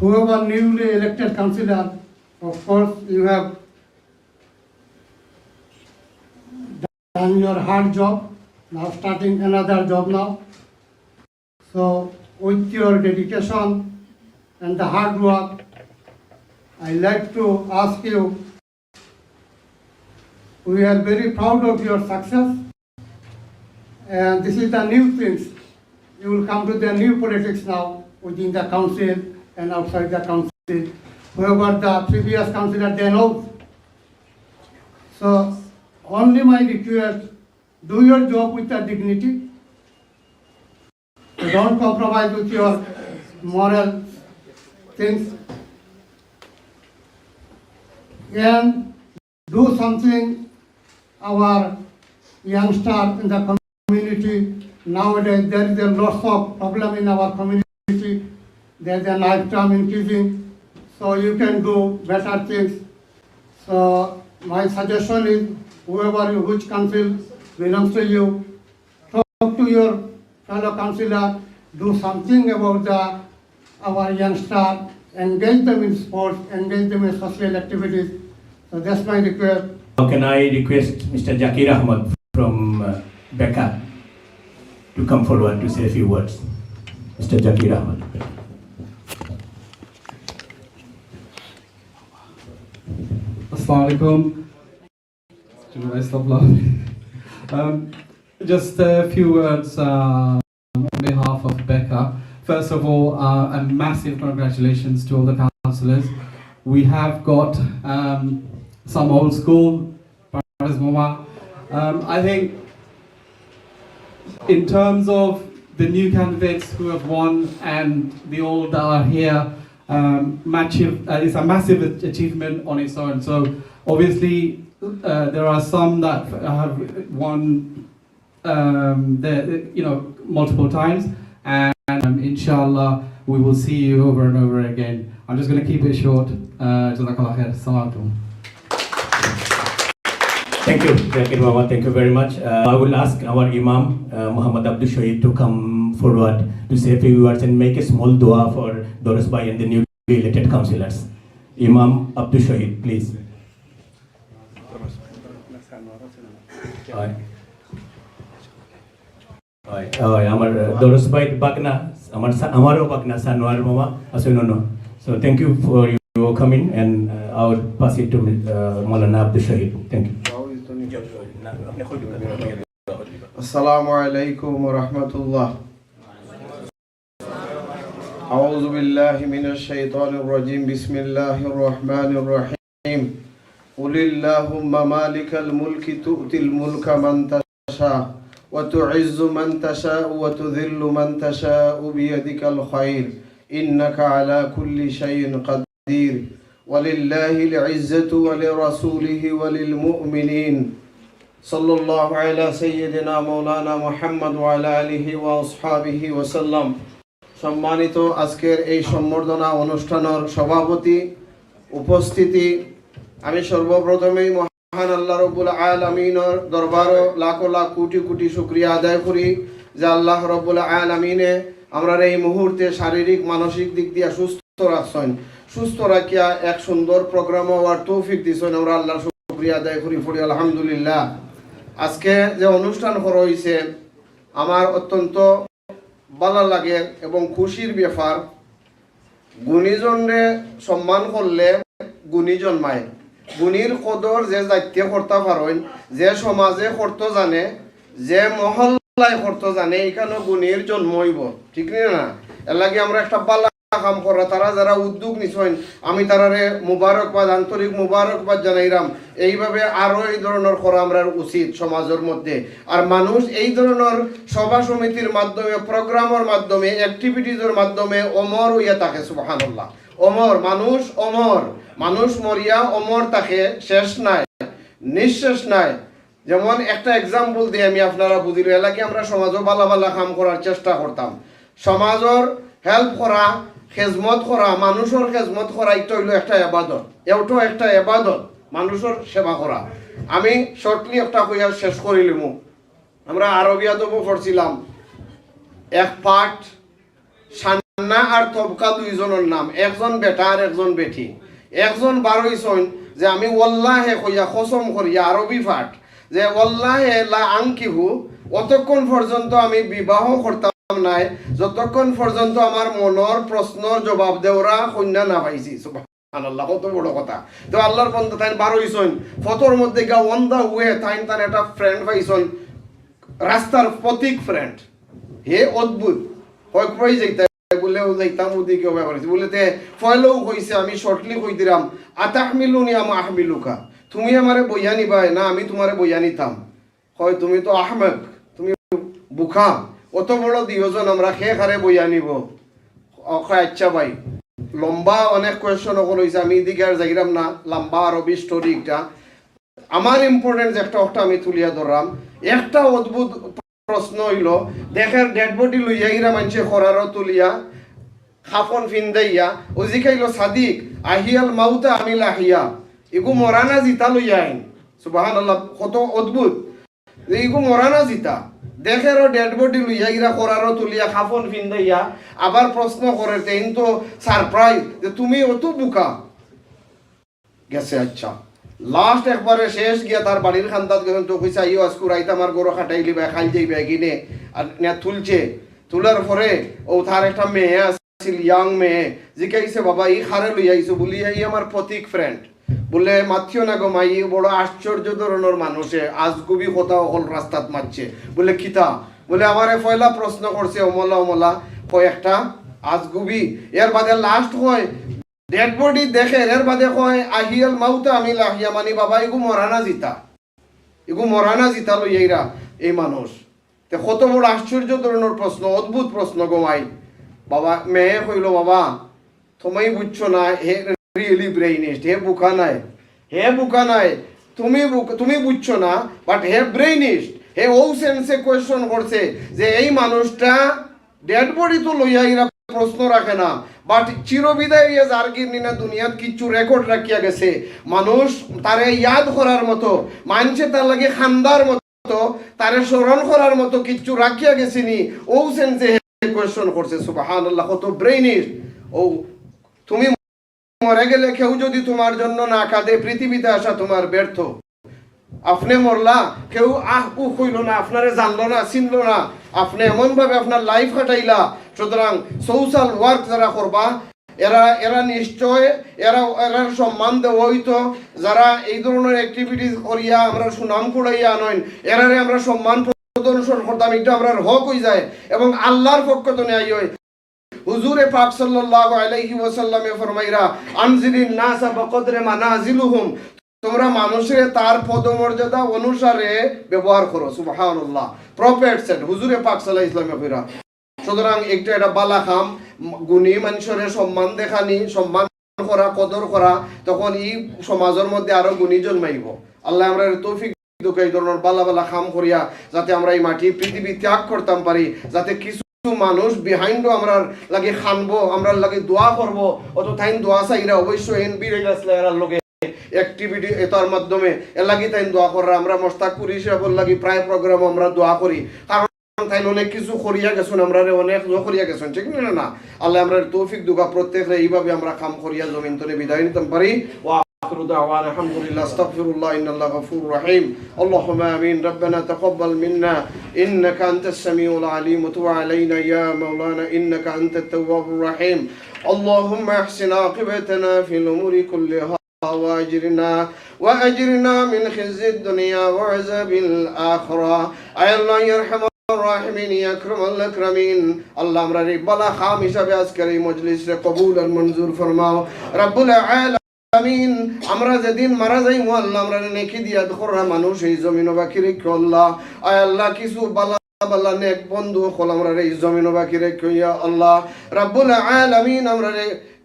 Whoever newly elected councillor, of course, you have done your hard job, now starting another job now. So with your dedication and the hard work, I like to ask you, we are very proud of your success. And this is the new things. You will come to the new politics now within the council and outside the council. Whoever the previous councillor, they know. So only my request, do your job with the dignity. So don't compromise with your moral things. And do something our youngster in the community. Nowadays there is a lots of problem in our community. There is a knife crime increasing, so you can do better things. So my suggestion is, whoever you, which council belongs to you, talk to your fellow councillor, do something about the our youngster, engage them in sports, engage them in social activities. So that's my request. Now can I request Mister Jakir Ahmad from uh, Beka to come forward to say a few words? Mister Jakir Ahmad. Assalamu alaikum. Do you guys stop laughing? Um, just a few words uh, on behalf of Beka. First of all, uh, a massive congratulations to all the councillors. We have got um, some old school, Paris Mama. Um, I think in terms of the new candidates who have won and the old that are here, um, massive, uh, it's a massive ach- achievement on its own. So obviously, uh, there are some that have won, um, the, you know, multiple times, and um, inshallah, we will see you over and over again. I'm just going to keep it short. Uh, Jazakallah khair. Assalamu alaikum. Thank you, Zakir Baba. Thank you very much. Uh, I will ask our Imam, uh, Muhammad Abdul Shahid, to come forward to say a few words and make a small dua for Doros Bhai and the newly elected councillors. Imam Abdul Shahid, please. Hi. Hi, hi, আমার, uh, দরস ভাইর বাগনা, আমার সা-, আমারও বাগনা সানোয়ার মামা আছে, no, no. So thank you for your coming and, uh, I will pass it to, uh, Maulana Abdul Shahid. Thank you. Assalamu alaikum wa rahmatullah. أعوذ بالله من الشيطان الرجيم. بسم الله الرحمن الرحيم. قل اللهم مالك الملك تؤتي الملك من تشاء وتعز من تشاء وتذل من تشاء بيدك الخير إنك على كل شيء قدير. ولله العزة ولرسوله وللمؤمنين. صلى الله على سيدنا مولانا محمد وعلى آله وأصحابه وسلم. সম্মানিত আজকের এই সম্বর্ধনা অনুষ্ঠানের সভাপতি, উপস্থিতি, আমি সর্বপ্রথমেই মহান আল্লাহ রব্বুল আলামিনের দরবারো লাখো লাখ কোটি কোটি শুকরিয়া আদায় করি যে আল্লাহ রব্বুল আলামিনে আমরারে এই মুহূর্তে শারীরিক মানসিক দিক দিয়া সুস্থ রাখছইন। সুস্থ রাখিয়া এক সুন্দর প্রোগ্রাম অওয়ার তৌফিক দিছইন। আমরা আল্লাহর শুকরিয়া আদায় করি, পড়ি আলহামদুলিল্লাহ। আজকে যে অনুষ্ঠান করা অইছে, আমার অত্যন্ত ভালা লাগের এবং খুশির ব্যাপার। গুণীজনরে সম্মান করলে গুণী জন্মায়। গুণীর কদর যে জাইতে করতা পারইন, যে সমাজে করতো জানে, যে মহল্লায় করতো জানে, ইখানো গুণীর জন্ম অইবো, ঠিক নি না? এরলাগি আমরা একটা ভালা কাম করা, তারা যারা উদ্যোগ নিছইন, আমি তারারে মুবারকবাদ, আন্তরিক মুবারকবাদ জানাইরাম। এইভাবে আরো এই ধরনর করা আমরার উচিত সমাজর মধ্যে। আর মানুষ এই ধরনর সভা সমিতির মাধ্যমে, প্রোগ্রামর মাধ্যমে, অ্যাক্টিভিটিজর মাধ্যমে অমর অইয়া থাকে, সুবহানাল্লাহ। অমর, মানুষ অমর, মানুষ মরিয়া অমর থাকে, শেষ নাই, নিঃশেষ নাই। যেমন একটা এক্সাম্পল দিই আমি, আপনারা বুঝিলে, এরলাগি আমরা সমাজো ভালা ভালা কাম করার চেষ্টা করতাম। সমাজর হেল্প করা, খেজমত করা, মানুষর খেজমত করা, ইটা অইলো একটা এবাদত, এটাও একটা এবাদত, মানুষর সেবা করা। আমি শর্টলি একটা কইয়া শেষ করিলিমু। আমরা আরবি আদবো পড়ছিলাম, এক পাঠ সান্না আর তবকা দুইজনর নাম, একজন বেটা আর একজন বেটি। একজন বারইছইন যে আমি ওয়াল্লাহে কইয়া কসম করিয়া, আরবি পাঠ, যে ওয়াল্লাহে লা আনকিহু, অতক্ষণ পর্যন্ত আমি বিবাহ করতাম নায়, যতক্ষণ পর্যন্ত আমার মনর প্রশ্নর জবাব দেওরা কইন্যা না পাইছি। সুবহানাল্লাহ, কত বড় কথা। তো আল্লাহর বন্দা তাইন বারইছইন, পথর মধ্যে গিয়া on the way তাইন তান একটা ফ্রেন্ড পাইছইন, রাস্তার পথিক ফ্রেন্ড, হে অদ্ভুত। কয়, "কই যাইতা?" বুলে, "ও যাইতাম ওদিকে, ও ব্যাপার আছে।" বুলে, "তে পয়লাও কইছে, আমি শর্টলি কই দিলাম, আতাহমিলুনি আম আহমিলুকা, তুমি আমারে বইয়া নিবায় না আমি তুমারে বইয়া নিতাম?" কয়, "তুমি তো আহমক, তুমি বুকা, অত বড় দুইজন আমরা, কে কারে বইয়া নিবো?" ও কয়, "আচ্ছা ভাই।" লম্বা অনেক কোয়েশ্চন অকল অইছে, আমি ইদিকে আর যাইরাম না, লম্বা আরবি স্টোরি একটা। আমার ইম্পর্টেন্ট একটা, একটা আমি তুলিয়া ধরলাম। একটা অদ্ভুত প্রশ্ন অইলো, দেখের ডেড বডি লইয়া ইরা মানষে করারো তুলিয়া, কাফন ফিন্দাইয়া, ও জিকাইলো, "সাদিক, আহিয়াল মাউতা আমিল আহিয়া, ইগু মরা না জিতা লইয়া আইন?" সুবহানাল্লাহ, কত অদ্ভুত। যে ইগু মরা না জিতা, দেখেরও ডেড বডি লইয়া ইরা করারো তুলিয়া, কাফন ফিন্দাইয়া, আবার প্রশ্ন করের, তেইন তো সারপ্রাইজ যে, "তুমি অত বুকা।" গেছে, আচ্ছা। লাস্ট একবারে শেষ গিয়া তার বাড়ির কান্দাত গেছইন, তো কইছে, "আইও, আইজকু রাইত আমার ঘরো কাটাইলিবায়, কাইল যাইবায় কিনে।" আর নিয়া তুলছে, তুলার পরে ও তার একটা মেয়ে আছিল, ইয়াং মেয়ে, জিকাইছে, "বাবা, ই কারে লইয়া আইছো?" বুলে, "ই আমার পথিক ফ্রেন্ড।" বুলে, "মাতিও না গো মাই, ই বড় আশ্চর্য ধরনর মানুষে, আজগুবি কথা অকল রাস্তাত মাতছে।" বুলে, "কিতা?" বুলে, "আমারে পয়লা প্রশ্ন করছে অমলা অমলা কয়েকটা আজগুবি, এর বাদে লাস্ট কয়, ডেড বডি দেখের, এর বাদে কয়, আহিয়াল মাউতা আমিল আহিয়া, মানে, বাবা, ইগু মরা না জিতা, ইগু মরা না জিতা লইয়া ইরা এই মানুষ।" তে কত বড় আশ্চর্য ধরনর প্রশ্ন, অদ্ভুত প্রশ্ন গো মাই। বাবা, মেয়ে কইলো, "বাবা, তুমি বুঝছো না, হে রিয়েলি ব্রেইনিশড, হে বুকা নায়, হে বুকা নায়, তুমি বুক-, তুমি বুঝছো না, বাট হে ব্রেইনিশড, হে ও সেন্সে কোয়েশ্চন করছে যে এই মানুষটা ডেড বডি তো লইয়া ইরা প্রশ্ন রাখে না, বাট চিরবিদায় ইয়ে যার গির নিনা দুনিয়াত কিচ্ছু রেকর্ড রাখিয়া গেছে, মানুষ তারে ইয়াদ করার মতো, মানষে তার লাগি কান্দার মতো, তারে স্মরণ করার মতো কিচ্ছু রাখিয়া গেছে নি, ও সেন্সে হে কোয়েশ্চন করছে।" সুবহানাল্লাহ, কত ব্রেইনিশড। ও তুমি মরে গেলে কেউ যদি তোমার জন্য না কাঁদে, পৃথিবীতে আসা তোমার ব্যর্থ। আপনে মরলা, কেউ আহ উহ কইলো না, আপনারে জানলো না, চিনলো না, আপনে এমনভাবে আপনার লাইফ কাটাইলা। সুতরাং সোশ্যাল ওয়ার্ক যারা করবা, এরা, এরা নিশ্চয়, এরা, এরার সম্মান দেওয়া অইতো। যারা এই ধরনর অ্যাক্টিভিটিস করিয়া আমরার সুনাম কুড়াইয়া আনইন, এরারে আমরা সম্মান প্রদর্শন করতাম, ইটা আমরার হক অইযায়। এবং আল্লাহর পক্ষ তনে আইয়, হুজুরে পাক সাল্লাল্লাহু আলাইহি ওয়াসাল্লামে ফরমাইরা, "আনজিলিন নাসা বিকদরে মানাজিলুহুম", তোমরা মানুষরে তার পদমর্যাদা অনুসারে ব্যবহার করো। সুবহানাল্লাহ। Prophet said, হুজুরে পাক সাল্লাল্লাহু আলাইহি ওয়াসাল্লামে কইরা। সুতরাং একটা, এটা বালা কাম, গুণী মানুষরে সম্মান দেখানি, সম্মান করা, কদর করা, তখন এই সমাজর মধ্যে আরো গুণী জন্মাইবো। আল্লাহ আমরারে তৌফিক দেউক্কা এই ধরনর বালা বালা কাম করিয়া, যাতে আমরা এই মাটি পৃথিবী ত্যাগ করতাম পারি, যাতে কিছু মানুষ বিহাইন্ডও আমরার লাগি কানবো, আমরার লাগি দোয়া করবো। অত তাইন দোয়া চাইরা অবশ্য এন বি রাইল আসলে এরার লগে অ্যাক্টিভিটি এটার মাধ্যমে এর লাগি তাইন দোয়া কররা। আমরা মোস্তাক কুরি সাহেবর লাগি প্রায় প্রোগ্রাম আমরা দোয়া করি, কারণ তাইন অনেক কিছু করিয়া গেছইন, আমরারে অনেক ইয়ে করিয়া গেছইন, ঠিক না? না, আল্লাহ আমরারে তৌফিক দেউক্কা, প্রত্যেকরে এইভাবে আমরা কাম করিয়া জমিন তনে বিদায় নিতাম পারি। ওয়া আখিরু দাওয়ানা আলহামদুলিল্লাহ, আস্তাগফিরুল্লাহ, ইন্নাল্লাহা গাফুরুর রাহিম। আল্লাহুম্মা আমিন। রাব্বানা তাকাব্বাল মিন্না ইন্নাকা আনতাস সামিউল আলিম ওয়া তুব আলাইনা ইয়া মাওলানা ইন্নাকা আনতাত তাওয়াবুর রাহিম। আল্লাহুম্মা আহসিন আকিবাতানা ফিল উমুরি কুল্লিহা ওয়া আজরিনা, ওয়া আজরিনা মিন খিজিদ দুনিয়া ওয়া আযাবিল আখিরা। আয় আল্লাহ, ইয়া আরহামার রাহিমিন, ইয়া আকরামাল আকরামিন, আল্লাহ, আমরার এই বালা কাম হিসাবে আজকের এই মজলিসরে কবুল আর মঞ্জুর ফরমাও। রাব্বুল আলামিন, আমরা যেদিন মারা যাইমু, আল্লাহ, আমরারে নেকি দিয়া কররা মানুষ এই জমিনো বাকি রাখিও আল্লাহ। আয় আল্লাহ, কিছু বালা বালা নেক বন্ধু অকল আমরারে এই জমিনো বাকি রাখিও ইয়া আল্লাহ। রাব্বুল আলামিন, আমরারে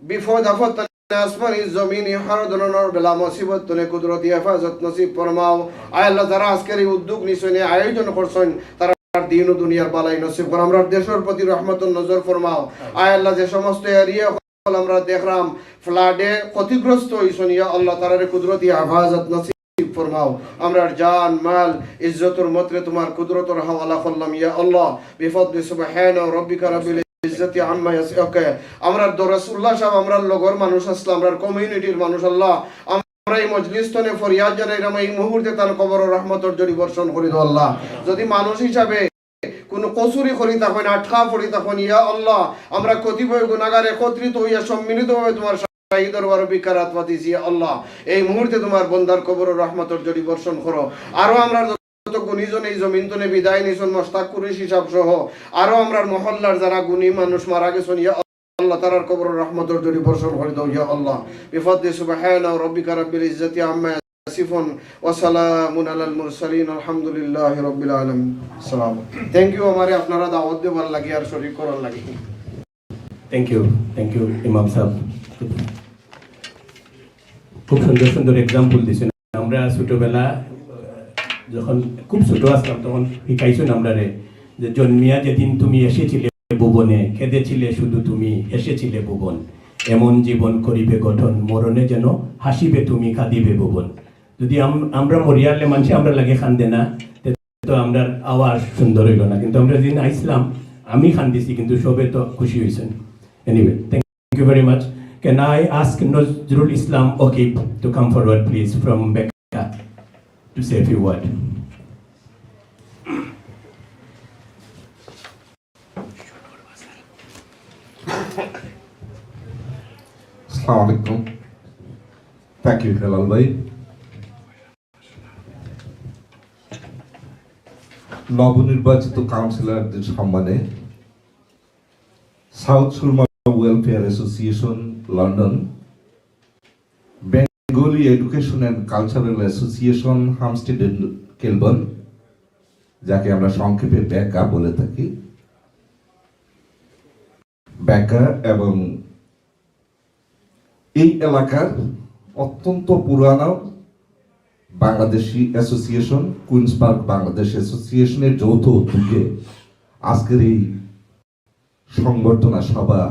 বিপদ আপদ তনে, আসমানি জমিনি হর ধরনর বেলা মুসিবত তনে কুদরতি হেফাজত নসিব ফরমাও। আয় আল্লাহ, যারা আজকের এই উদ্যোগ নিছইন, এই আয়োজন করছইন, তারার দিন ও দুনিয়ার বালাই নসিব করো। আমরার দেশর প্রতি রহমতর নজর ফরমাও। আয় আল্লাহ, যে সমস্ত এরিয়া অকল আমরা দেখরাম ফ্লাডে ক্ষতিগ্রস্ত অইছইন, ইয়া আল্লাহ, তারারে কুদরতি হেফাজত নসিব ফরমাও। আমরার জান, মাল, ইজ্জতর মতরে তুমার কুদরতর হাওয়ালা করলাম, ইয়া আল্লাহ। বিফদলি সুবহানা রাব্বিকা রাব্বিল ইজ্জতি আম্মা ইয়াসি-, ওকে। আমরার দরসুল্লাহ সাব, আমরার লগর মানুষ আছলা, আমরার কমিউনিটির মানুষ, আল্লাহ। আমরা এই মজলিস তনে ফরিয়াদ জানাইরাম, এই মুহূর্তে তান কবরো রহমতর জড়ি বর্ষণ করি দেও, আল্লাহ। যদি মানুষ হিসাবে কুনু কসুরি করি থাকইন, আটকা পড়ি থাকইন, ইয়া আল্লাহ, আমরা কতিপয় গুনাগার একত্রিত অইয়া সম্মিলিতভাবে তুমার শাহী দরবারো ভিক্ষার আত পাতিছি, ইয়া আল্লাহ। এই মুহূর্তে তুমার বন্দার কবরো রহমতর জড়ি বর্ষণ করো। আরো আমরার যত গুণীজন এই জমিন তনে বিদায় নিছইন, মোশতাক কুরেশি সাব সহ, আরো আমরার মহল্লার যারা গুণী মানুষ মারা গেছইন, ইয়া আল্লাহ, তারার কবরো রহমতর জড়ি বর্ষণ করি দেও, ইয়া আল্লাহ। বিফদলি সুবহানা রাব্বিকা রাব্বিল ইজ্জতি আম্মা ইয়াসিফুন ওয়া সালামুন আলাল মুরসালিন, আলহামদুলিল্লাহি রাব্বিল আলামিন। সালাম। Thank you আমারে আপনারা দাওয়াত দেবার লাগি আর শরীক করার লাগি। Thank you, thank you ইমাম সাব। খুব সুন্দর সুন্দর এক্সাম্পল দিছইন। আমরা ছোটবেলা যখন খুব ছোট আছলাম, তখন শিখাইছইন আমরারে যে, "জন্মিয়া যেদিন তুমি এসেছিলে ভুবনে, কেঁদেছিলে শুধু তুমি, হেসেছিলে ভুবন। এমন জীবন করিবে গঠন, মরণে যেন হাসিবে তুমি, কাঁদিবে ভুবন।" যদি আম-, আমরা মরিয়ালে মানষে আমরার লাগি কান্দে না, তে তো আমরার আওয়াজ সুন্দর অইলো না। কিন্তু আমরা যেদিন আইছলাম, আমি কান্দিছি, কিন্তু সবে তো খুশি অইছইন। Anyway, thank you very much. Can I ask Nazrul Islam Okib to come forward, please, from Becca, to say a few words? আসসালামু আলাইকুম। Thank you, হেলাল ভাই। নবনির্বাচিত কাউন্সিলরদের সম্মানে South Surma welfare Association London, Bengali education and cultural association Hampstead and Kilburn, যাকে আমরা সংক্ষেপে বেকা বলে থাকি, বেকা এবং এই এলাকার অত্যন্ত পুরানো Bangladeshi association, Queens park Bangladesh অ্যাসোসিয়েশনের যৌথ উদ্যোগে আজকের এই সংবর্ধনা সভা।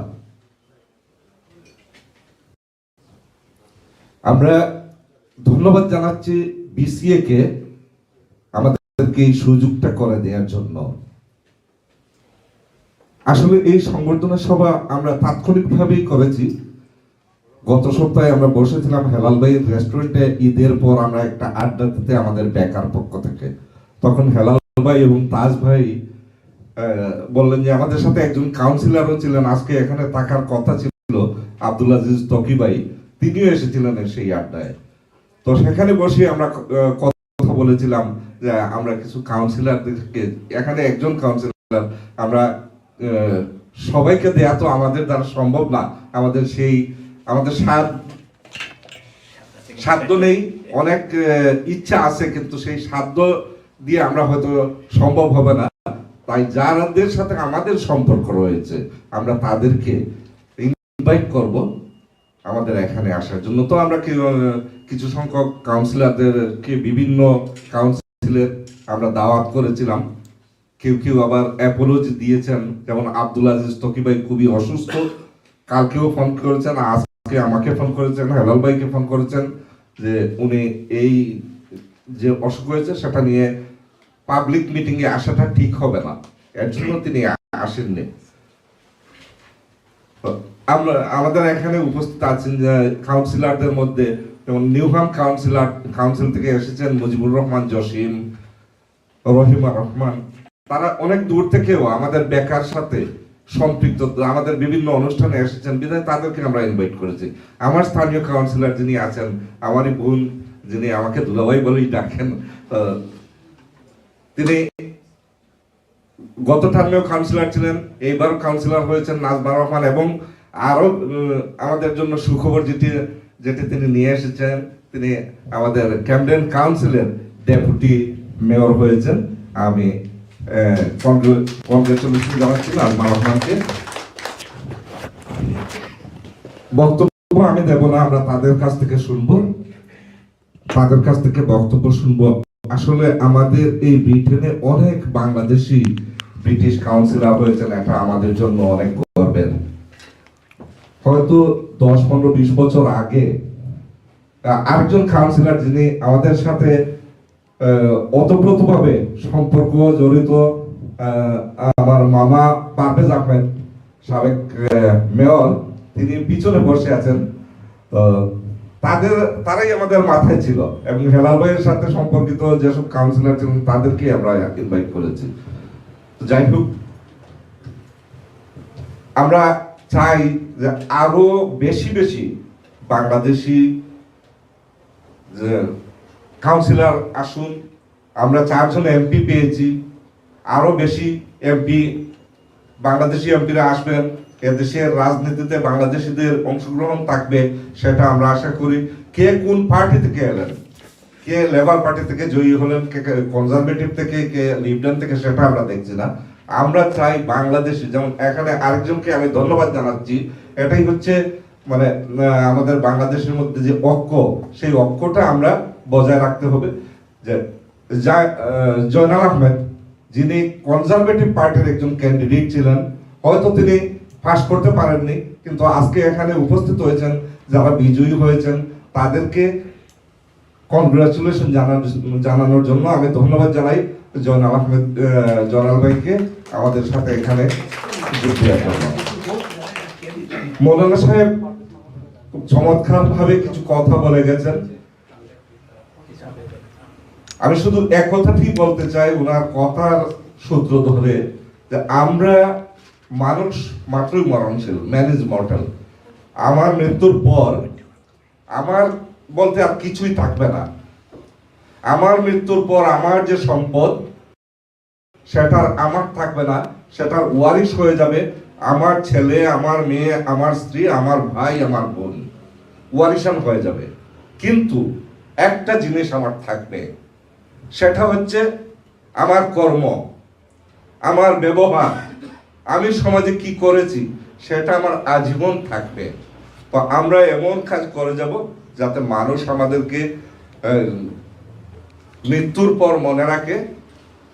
আমরা ধন্যবাদ জানাচ্ছি বিসিএ কে আমাদেরকে এই সুযোগটা করে দেওয়ার জন্য। আসলে এই সংবর্ধনা সভা আমরা তাৎক্ষণিকভাবেই করেছি। গত সপ্তাহে আমরা বসেছিলাম হেলাল ভাইয়ের রেস্টুরেন্টে, ঈদের পর আমরা একটা আড্ডা দিতে আমাদের বেকার পক্ষ থেকে। তখন হেলাল ভাই এবং তাজ ভাই, আহ, বললেন যে আমাদের সাথে একজন কাউন্সিলরও ছিলেন, আজকে এখানে থাকার কথা ছিল আব্দুল আজিজ তকি ভাই, তিনিও এসেছিলেন সেই আড্ডায়। তো সেখানে বসে আমরা, আহ, কথা বলেছিলাম যে আমরা কিছু কাউন্সিলরদেরকে, এখানে একজন কাউন্সিলর, আমরা, আহ, সবাইকে দেয়া তো আমাদের দ্বারা সম্ভব না, আমাদের সেই, আমাদের সাধ্য, সাধ্য নেই, অনেক, আহ, ইচ্ছা আছে, কিন্তু সেই সাধ্য দিয়ে আমরা হয়তো সম্ভব হবে না। তাই যাদের সাথে আমাদের সম্পর্ক রয়েছে, আমরা তাদেরকে ইনভাইট করব আমাদের এখানে আসার জন্য। তো আমরা কি, আহ, কিছু সংখ্যক কাউন্সিলরদেরকে বিভিন্ন কাউন্সিলে আমরা দাওয়াত করেছিলাম। কেউ কেউ আবার অ্যাপোলজি দিয়েছেন, যেমন আব্দুল আজিজ তকি ভাই খুবই অসুস্থ, কালকেও ফোন করেছেন, আজকে আমাকে ফোন করেছেন, হেলাল ভাইকে ফোন করেছেন যে উনি এই যে অসুখ হয়েছে সেটা নিয়ে পাবলিক মিটিং এ আসাটা ঠিক হবে না। এর জন্য তিনি আ- আসেননি। আমরা, আমাদের এখানে উপস্থিত আছেন যে কাউন্সিলরদের মধ্যে, যেমন নিউহাম কাউন্সিলর, কাউন্সিল থেকে এসেছেন মুজিবুর রহমান জসিম, রহিমা রহমান, তারা অনেক দূর থেকেও আমাদের বেকার সাথে সম্পৃক্ত, আমাদের বিভিন্ন অনুষ্ঠানে এসেছেন, বিধায় তাদেরকে আমরা ইনভাইট করেছি। আমার স্থানীয় কাউন্সিলর যিনি আছেন, আমারই বোন, যিনি আমাকে দুলাভাই বলেই ডাকেন, আহ, তিনি গত টার্মেও কাউন্সিলর ছিলেন, এইবার কাউন্সিলর হয়েছেন নাজমা রহমান, এবং আরো উম, আমাদের জন্য সুখবর যেটি, যেটি তিনি নিয়ে এসেছেন, তিনি আমাদের ক্যামডেন কাউন্সিলের ডেপুটি মেয়র হয়েছেন। আমি কনগ্রেচুলেশন জানাচ্ছি নাজমা রহমানকে। বক্তব্য আমি দেব না, আমরা তাদের কাছ থেকে শুনবো, তাদের কাছ থেকে বক্তব্য শুনবো। আসলে আমাদের এই ব্রিটেনে অনেক বাংলাদেশি ব্রিটিশ কাউন্সিলর হয়েছেন, এটা আমাদের জন্য অনেক গর্বের। হয়তো দশ, পনেরো, বিশ বছর আগে আ- আরেকজন কাউন্সিলর যিনি আমাদের সাথে আহ, ওতপ্রোতভাবে সম্পর্ক জড়িত, আহ, আমার মামা পারভেজ আহমেদ, সাবেক আহ, মেয়র, তিনি পিছনে বসে আছেন। তো তাদের, তারাই আমাদের মাথায় ছিল এবং হেলাল ভাইয়ের সাথে সম্পর্কিত যেসব কাউন্সিলর ছিলেন, তাদেরকেই আমরা ইনভাইট করেছি। তো যাই হোক, আমরা চাই যে আরো বেশি বেশি বাংলাদেশি যে কাউন্সিলর আসুন। আমরা চারজন এমপি পেয়েছি, আরো বেশি এমপি, বাংলাদেশি এমপিরা আসবেন। এদেশের রাজনীতিতে বাংলাদেশিদের অংশগ্রহণ থাকবে, সেটা আমরা আশা করি। কে কোন পার্টি থেকে এলেন, কে লেবার পার্টি থেকে জয়ী হলেন, কে কনজারভেটিভ থেকে, কে লিবারেল থেকে, সেটা আমরা দেখছি না। আমরা চাই বাংলাদেশি, যেমন এখানে আরেকজনকে আমি ধন্যবাদ জানাচ্ছি, এটাই হচ্ছে মানে আহ, আমাদের বাংলাদেশের মধ্যে যে ঐক্য, সেই ঐক্যটা আমরা বজায় রাখতে হবে। যে জা- আহ, জয়নাল আহমেদ, যিনি কনজারভেটিভ পার্টির একজন ক্যান্ডিডেট ছিলেন, হয়তো তিনি পাশ করতে পারেননি, কিন্তু আজকে এখানে উপস্থিত হয়েছেন, যারা বিজয়ী হয়েছেন, তাদেরকে কনগ্রাচুলেশন জানানোর জন্য আমি ধন্যবাদ জানাই জয়নাল আহমেদ, আহ, জয়নাল ভাইকে আমাদের সাথে এখানে যোগ দেওয়ার জন্য। মৌলানা সাহেব খুব চমৎকারভাবে কিছু কথা বলে গেছেন। আমি শুধু এক কথাটি বলতে চাই ওনার কথার সূত্র ধরে, যে আমরা মানুষ মাত্রই মরণশীল, ম্যান ইজ মর্টাল। আমার মৃত্যুর পর আমার বলতে আর কিছুই থাকবে না। আমার মৃত্যুর পর আমার যে সম্পদ, সেটার আমার থাকবে না, সেটার ওয়ারিশ হয়ে যাবে আমার ছেলে, আমার মেয়ে, আমার স্ত্রী, আমার ভাই, আমার বোন, ওয়ারিশান হয়ে যাবে। কিন্তু একটা জিনিস আমার থাকবে, সেটা হচ্ছে আমার কর্ম, আমার ব্যবহার, আমি সমাজে কি করেছি, সেটা আমার আজীবন থাকবে। তো আমরা এমন কাজ করে যাব, যাতে মানুষ আমাদেরকে আহ, মৃত্যুর পর মনে রাখে,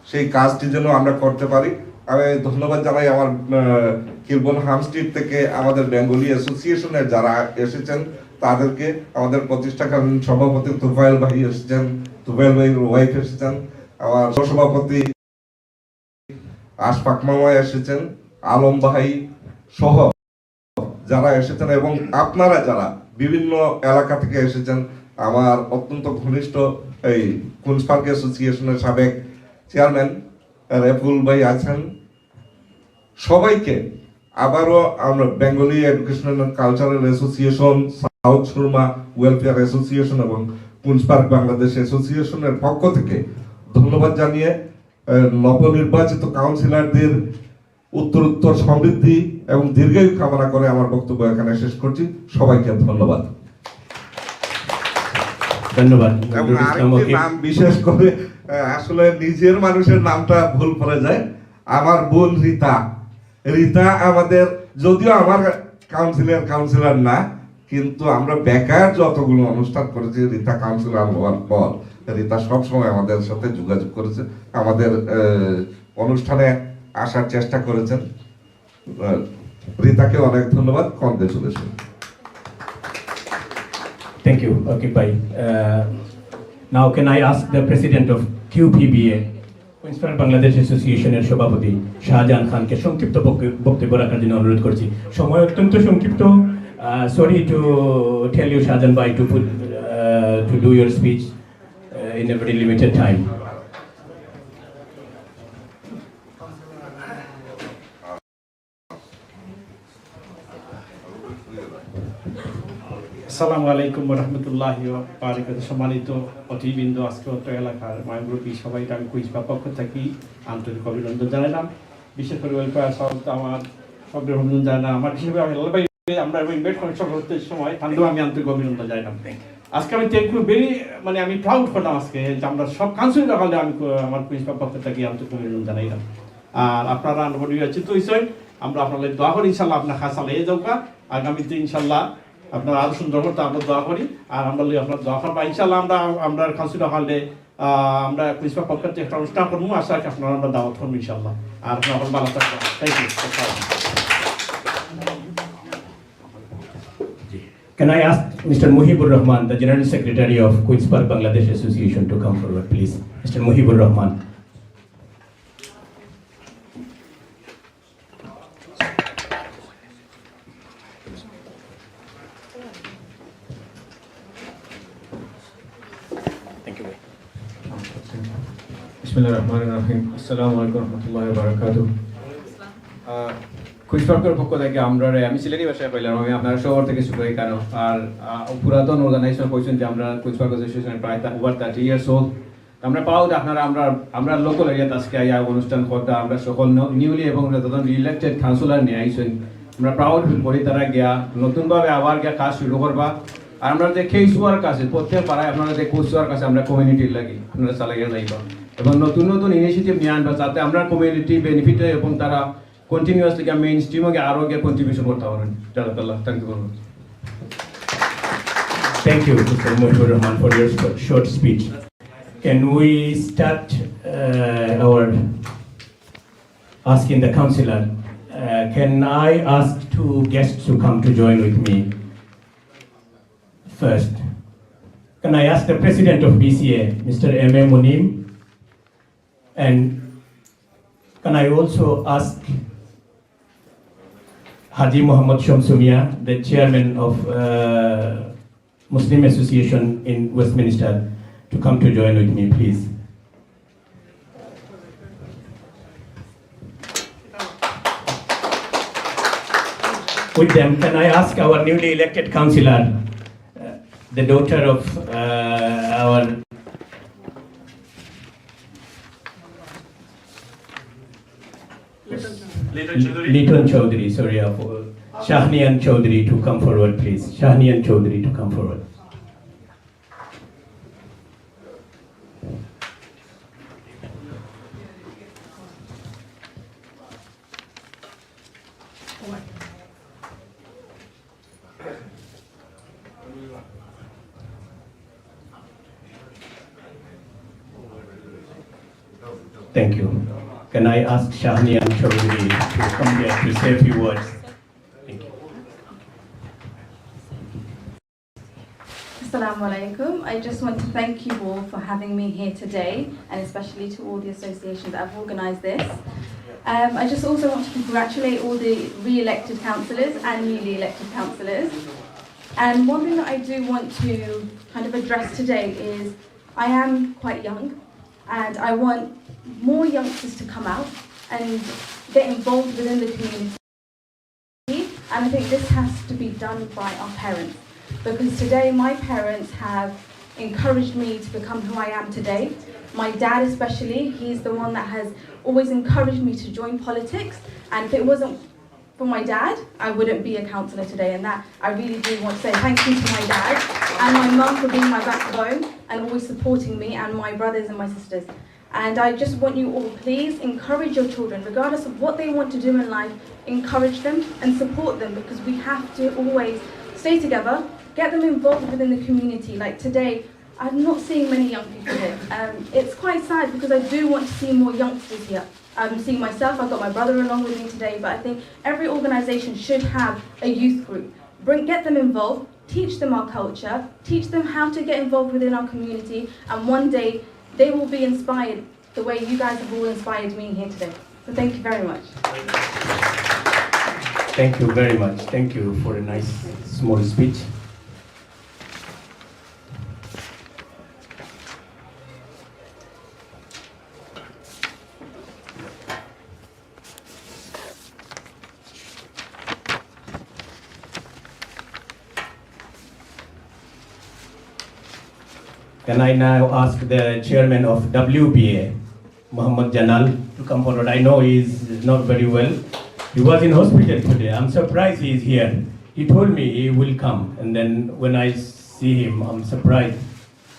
সেই কাজটি যেন আমরা করতে পারি। আমি ধন্যবাদ জানাই আমার আহ, কিলবর্ন হামস্ট্রিট থেকে আমাদের বেঙ্গলি অ্যাসোসিয়েশনের যারা এসেছেন, তাদেরকে, আমাদের প্রতিষ্ঠাকালীন সভাপতি তুফাইল ভাই এসেছেন, তুফাইল ভাইয়ের ওয়াইফ এসেছেন, আমার সহসভাপতি আশফাক মামা এসেছেন, আলম ভাই সহ যারা এসেছেন এবং আপনারা যারা বিভিন্ন এলাকা থেকে এসেছেন, আমার অত্যন্ত ঘনিষ্ঠ এই কুইন্স পার্ক অ্যাসোসিয়েশনের সাবেক চেয়ারম্যান রেফুল ভাই আছেন, সবাইকে আবারও আমরা Bengali educational cultural association, south Surma welfare association এবং কুইন্স পার্ক বাংলাদেশ অ্যাসোসিয়েশনের পক্ষ থেকে ধন্যবাদ জানিয়ে আহ, নবনির্বাচিত কাউন্সিলরদের উত্তরোত্তর সমৃদ্ধি এবং দীর্ঘায়ু কামনা করে আমার বক্তব্য এখানে শেষ করছি। সবাইকে ধন্যবাদ। ধন্যবাদ। এবং আরেকটি নাম বিশেষ করে আহ, আসলে নিজের মানুষের নামটা ভুল পড়ে যায়। আমার বোন রীতা, রীতা আমাদের, যদিও আমার কাউন্সিলর কাউন্সিলর না, কিন্তু আমরা বেকার যতগুলো অনুষ্ঠান করেছি, রীতা কাউন্সিলর হওয়ার পর রীতা সবসময় আমাদের সাথে যোগাযোগ করেছে, আমাদের আহ, অনুষ্ঠানে আসার চেষ্টা করেছেন। আহ, রীতাকে অনেক ধন্যবাদ, congratulation. Thank you, Akib bhai. Uh, now can I ask the president of Q P B A, Queens park Bangladesh অ্যাসোসিয়েশনের সভাপতি শাহজাহান খানকে সংক্ষিপ্ত বক্তব্য রাখার জন্য অনুরোধ করছি। সময় অত্যন্ত সংক্ষিপ্ত। Sorry to tell you, Shahjahan bhai, to put uh, to do your speech uh, in a very limited time. আসসালামু আলাইকুম ওয়া রাহমাতুল্লাহি ওয়া বারাকাতুহু। সম্মানিত অতিথিবৃন্দ, আজকে অত্র এলাকার মায়ামুরব্বী সবাইকে আমি কুইন্স পার্ক পক্ষ থাকি আন্তরিক অভিনন্দন জানাইলাম। বিশেষ করি ওয়েলফেয়ার সাহেব তো আমার সবরে অভিনন্দন জানাই। আমার হিসেবে আমি আল্লাহ ভাই আমরা ইনভাইট করেন সভাপতির সময় তানরেও আমি আন্তরিক অভিনন্দন জানাইলাম। আজকে আমি থ্যাংক ইউ ভেরি মানে আমি প্রাউড করলাম আজকে যে আমরা সব কাউন্সিলর হলে আমি আমার কুইন্স পার্ক পক্ষ থাকি আন্তরিক অভিনন্দন জানাইলাম। আর আপনারা আনবডি আছি তো হইছেন, আমরা আপনাদের দোয়া করি ইনশাল্লাহ আপনার খাসা লেগে যাওকা। আগামীতে ইনশাল্লাহ আপনারা আরো সুন্দর করতে আমরা দোয়া করি। আর আমরা লই আপনার দোয়া করবা ইনশাল্লাহ। আমরা আমরা কাউন্সিলর হলে আমরা কুইন্স পার্ক পক্ষ থাকি একটা অনুষ্ঠান করবো। আশা রাখি আপনারা আমরা দাওয়াত করবো ইনশাল্লাহ। আর আপনারা ভালো থাকবেন। Thank you. Can I ask Mister Muhibur Rahman, the General Secretary of Queens Park Bangladesh Association, to come forward, please? Mister Muhibur Rahman. بسم الله الرحمن الرحيم. السلام عليكم ورحمة الله وبركاته. কুইন্স পার্কর পক্ষ থাকি আমরারে, আমি সিলেটি ভাষায় কইলাম, আমি আপনারা সবার থাকি শুভেচ্ছা কানো। আর আহ, পুরাতন অর্গানাইজেশন কইছেন যে আমরা কুইন্স পার্ক অ্যাসোসিয়েশন প্রায় ওভার থার্টি ইয়ার্স ওল্ড। আমরা পাও যে আপনারা আমরা আমরা লোকাল এরিয়াত আজকে আইয়া অনুষ্ঠান করতা আমরা সকল নিউলি এবং যতজন রি ইলেক্টেড কাউন্সিলর নিয়ে আইছেন। আমরা প্রাউড ফিল করি তারা গিয়া নতুনভাবে আবার গিয়া কাজ শুরু করবা। আর আমরা যে কেস ওয়ার্ক আছে প্রত্যেক পাড়ায় আপনারা যে কেস ওয়ার্ক আছে আমরা কমিউনিটির লাগি আপনারা চালাইয়া যাইবা এবং নতুন নতুন ইনিশিয়েটিভ নিয়ে আনবা যাতে আমরা কমিউনিটি বেনিফিট হয় এবং তারা কন্টিনিউয়াসলি গিয়া মেইন স্ট্রিমে গিয়া আরো গিয়া কন্ট্রিবিউশন করতে পারেন। জাজাকাল্লাহ। Thank you very much. Thank you, Mister Muhibur Rahman, for your short speech. Can we start uh, our asking the councillor? Uh, can I ask two guests to come to join with me first? Can I ask the president of B C A, Mister M A Munim, and can I also ask Haji Muhammad Shamsumia, the chairman of uh, Muslim Association in Westminster, to come to join with me, please. With them, can I ask our newly elected councillor, uh, the daughter of uh, our Liton Chaudhary, sorry, uh, Shahnian Chaudhary to come forward, please. Shahnian Chaudhary to come forward. Thank you. Can I ask Shahnian Chaudhary to come here to say a few words? Thank you. Assalamu alaikum. I just want to thank you all for having me here today, and especially to all the associations that have organised this. Um, I just also want to congratulate all the re-elected councillors and newly elected councillors. And one thing that I do want to kind of address today is I am quite young, and I want more youngsters to come out and get involved within the community. And I think this has to be done by our parents, because today my parents have encouraged me to become who I am today. My dad especially, he's the one that has always encouraged me to join politics, and if it wasn't for my dad, I wouldn't be a councillor today, and that I really do want to say thank you to my dad and my mum for being my backbone and always supporting me and my brothers and my sisters. And I just want you all, please encourage your children, regardless of what they want to do in life, encourage them and support them, because we have to always stay together, get them involved within the community. Like today, I'm not seeing many young people here. Um, it's quite sad because I do want to see more youngsters here. I'm seeing myself, I've got my brother along with me today, but I think every organisation should have a youth group. Bring, get them involved, teach them our culture, teach them how to get involved within our community, and one day they will be inspired the way you guys have all inspired me here today. So thank you very much. Thank you very much. Thank you for a nice small speech. Can I now ask the chairman of W B A, Muhammad Janal, to come forward? I know he is not very well. He was in hospital today. I'm surprised he is here. He told me he will come, and then when I see him, I'm surprised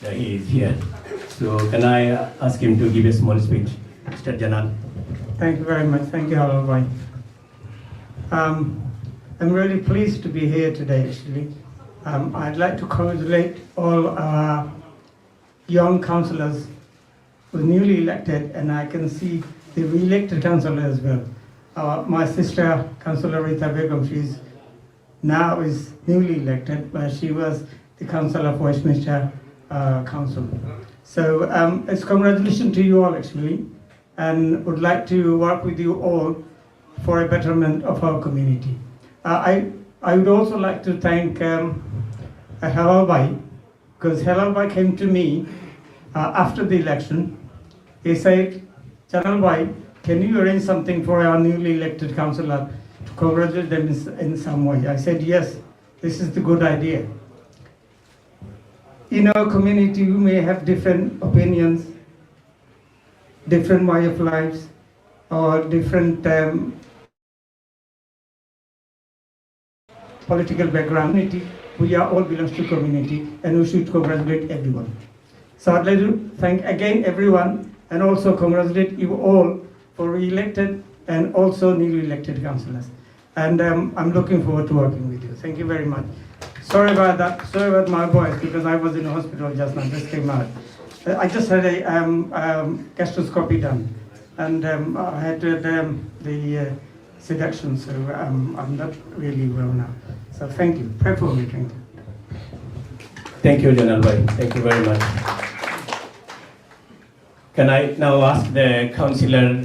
that he is here. So can I ask him to give a small speech, Mister Janal? Thank you very much. Thank you, Halal Bhai. Um, I'm really pleased to be here today, actually. Um, I'd like to congratulate all our young councillors who are newly elected, and I can see the re-elected councillor as well. Uh, my sister, Councillor Rita Begum, she's now is newly elected, but she was the councillor for Westminster uh, Council. So um, it's congratulations to you all, actually, and would like to work with you all for a betterment of our community. Uh, I, I would also like to thank um, uh, Halal Bhai, because Halal Bhai came to me uh, after the election. He said, "Janal Bhai, can you arrange something for our newly elected councillor to congratulate them in, in some way?" I said, "Yes, this is the good idea." In our community, we may have different opinions, different way of lives, or different um, political background. We are all belongs to community, and we should congratulate everyone. So I'd like to thank again everyone, and also congratulate you all for re-elected and also newly elected councillors. And um, I'm looking forward to working with you. Thank you very much. Sorry about that. Sorry about my voice, because I was in hospital just now. Just came out. Uh, I just had a um, um, gastroscopy done, and um, I had uh, the, um, the uh, seduction, so um, I'm not really well now. So thank you. Pray for me. Thank you. Thank you, Janal Bhai. Thank you very much. Can I now ask the councillor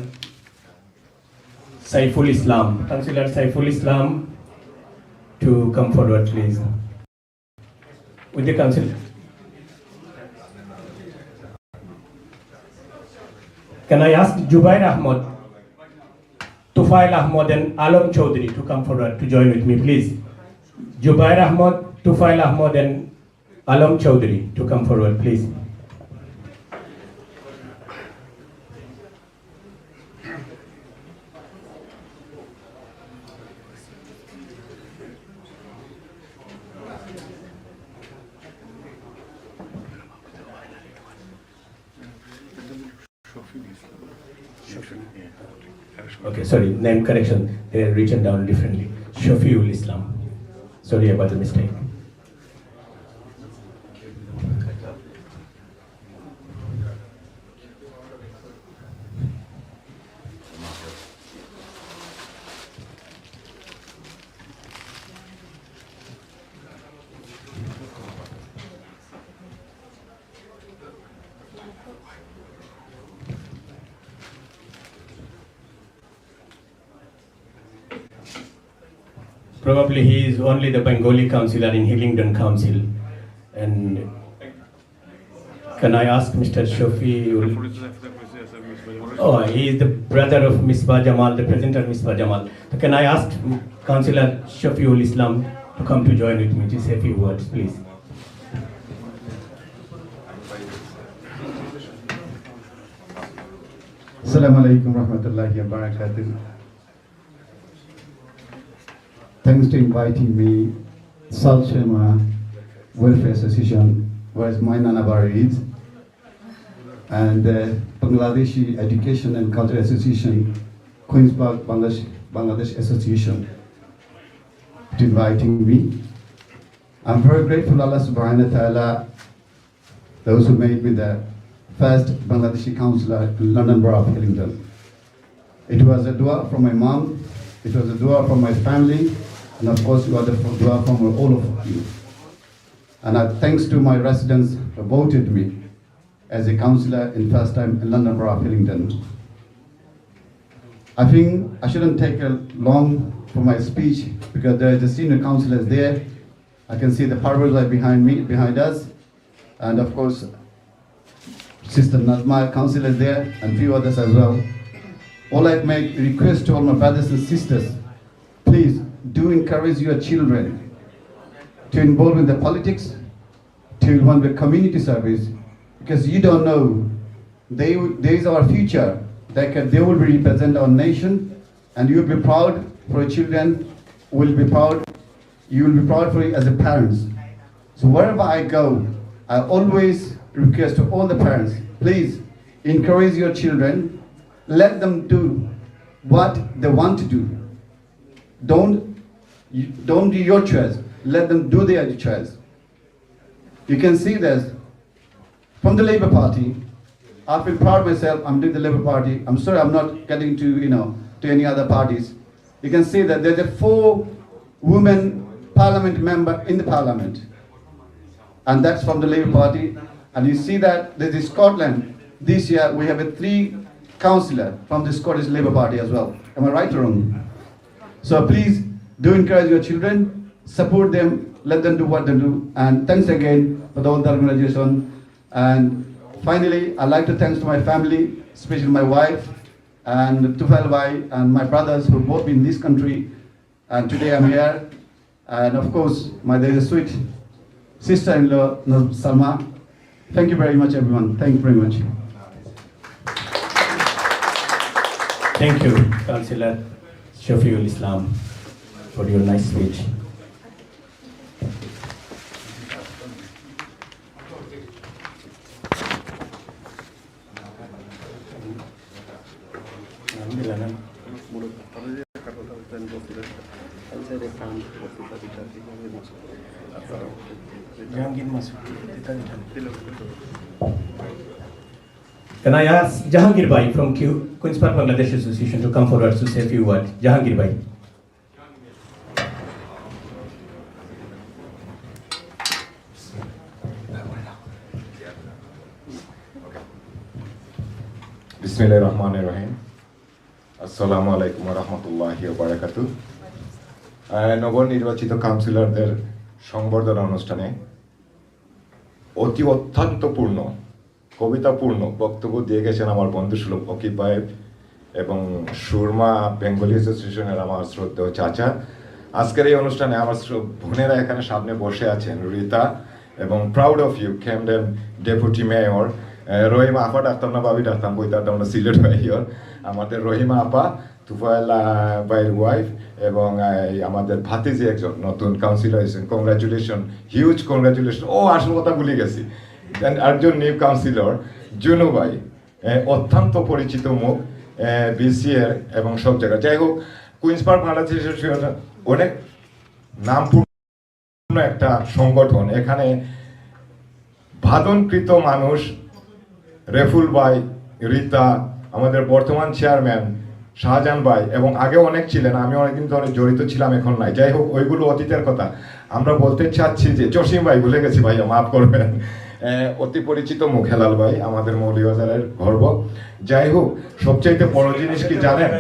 Saiful Islam, Councillor Saiful Islam, to come forward, please. With the council. Can I ask Jubair Ahmad, Tufail Ahmad and Alam Chaudhary to come forward to join with me, please? Jubair Ahmad, Tufail Ahmad and Alam Chaudhary to come forward, please. Okay, sorry, name correction. They are written down differently. Shafiul Islam. Sorry about the mistake. Probably he is only the Bengali councillor in Hillingdon Council. And can I ask Mister Shafiul? Oh, he is the brother of Misbah Jamal, the presenter Misbah Jamal. So can I ask Councillor Shafiul Islam to come to join with me to say a few words, please? Assalamu alaikum warahmatullahi wabarakatuh. Thanks to inviting me, Salt Shyama Welfare Association, where my Nanabari is, and uh, Bangladeshi Education and Culture Association, Queen's Park Bangladesh, Bangladesh Association, to inviting me. I'm very grateful to Allah Subhanahu wa Ta'ala, those who made me the first Bangladeshi councillor in London Borough of Hillingdon. It was a dua from my mom, it was a dua from my family, and of course it was a dua from all of you. And I, thanks to my residents who voted me. as a councillor in first time in London Borough of Hillingdon. I think I shouldn't take a long for my speech because there is a senior councillor there. I can see the Parvez are behind me, behind us, and of course, Sister Nazma, councillor there, and few others as well. All I make request to all my brothers and sisters, please do encourage your children to involve in the politics, to involve the community service, because you don't know, they, they is our future. They can, they will represent our nation, and you will be proud for your children, will be proud, you will be proud for you as a parents. So wherever I go, I always request to all the parents, please encourage your children, let them do what they want to do. Don't, you, don't do your choice, let them do their choice. You can see this from the Labour Party. I feel proud myself, I'm doing the Labour Party. I'm sorry, I'm not getting to, you know, to any other parties. You can see that there's a four women parliament member in the parliament. And that's from the Labour Party. And you see that there's Scotland. This year we have a three councillor from the Scottish Labour Party as well. Am I right or wrong? So please do encourage your children, support them, let them do what they do. And thanks again for the whole organization. And finally, I'd like to thanks to my family, especially my wife and Tufail Bhai and my brothers who brought me in this country. And today I'm here. And of course, my, there is a sweet sister-in-law, Naz-, Salma. Thank you very much, everyone. Thank you very much. Thank you, Councillor Shafiul Islam, for your nice speech. Can I ask Jahangir Bhai from Q- Queen's Park Bangladesh Association to come forward to say a few words? Jahangir Bhai. বিসমিল্লাহির রহমানির রহিম। আসসালামু আলাইকুম ওয়া রাহমাতুল্লাহি ওয়া বারাকাতুহু। আহ, নবনির্বাচিত কাউন্সিলরদের সংবর্ধনা অনুষ্ঠানে অতি অত্যন্তপূর্ণ, কবিতাপূর্ণ বক্তব্য দিয়ে গেছেন আমার বন্ধুসুলভ অকিব ভাই এবং সুরমা বেঙ্গলি অ্যাসোসিয়েশনের আমার শ্রদ্ধেয় চাচা। আজকের এই অনুষ্ঠানে আমার শ্র- বোনেরা এখানে সামনে বসে আছেন, রীতা এবং proud of you, Camden Deputy Mayor, আহ, রহিমা আপা ডাকতাম না, ভাবি ডাকতাম, কইতাম আমরা সিলেট ভাইও, আমাদের রহিমা আপা, তুফাইল, আহ, ভাইয়ের ওয়াইফ এবং, আহ, এই আমাদের ভাতিজি একজন নতুন কাউন্সিলর হয়েছেন, কংগ্রাচুলেশন, হিউজ কংগ্রাচুলেশন। ও, আসল কথা ভুলে গেছি, And আরেকজন নিউ কাউন্সিলর জুনু ভাই, আহ, অত্যন্ত পরিচিত মুখ বিসিএর এবং সব জায়গায়। যাই হোক, কুইন্স পার্ক বাংলাদেশ অ্যাসোসিয়েশন অনেক নামপূর্ণ একটা সংগঠন। এখানে ভাদনকৃত মানুষ, রেফুল ভাই, রীতা, আমাদের বর্তমান চেয়ারম্যান শাহজাহান ভাই, এবং আগে অনেক ছিলেন, আমি অনেকদিন ধরে জড়িত ছিলাম, এখন নাই। যাই হোক, ওইগুলো অতীতের কথা। আমরা বলতে চাচ্ছি যে, জসিম ভাই, ভুলে গেছি ভাইয়া, মাফ করবেন। আহ, অতি পরিচিত মুখ হেলাল ভাই, আমাদের মৌলভীবাজারের গর্ব। যাই হোক, সবচাইতে বড় জিনিস কি জানেন?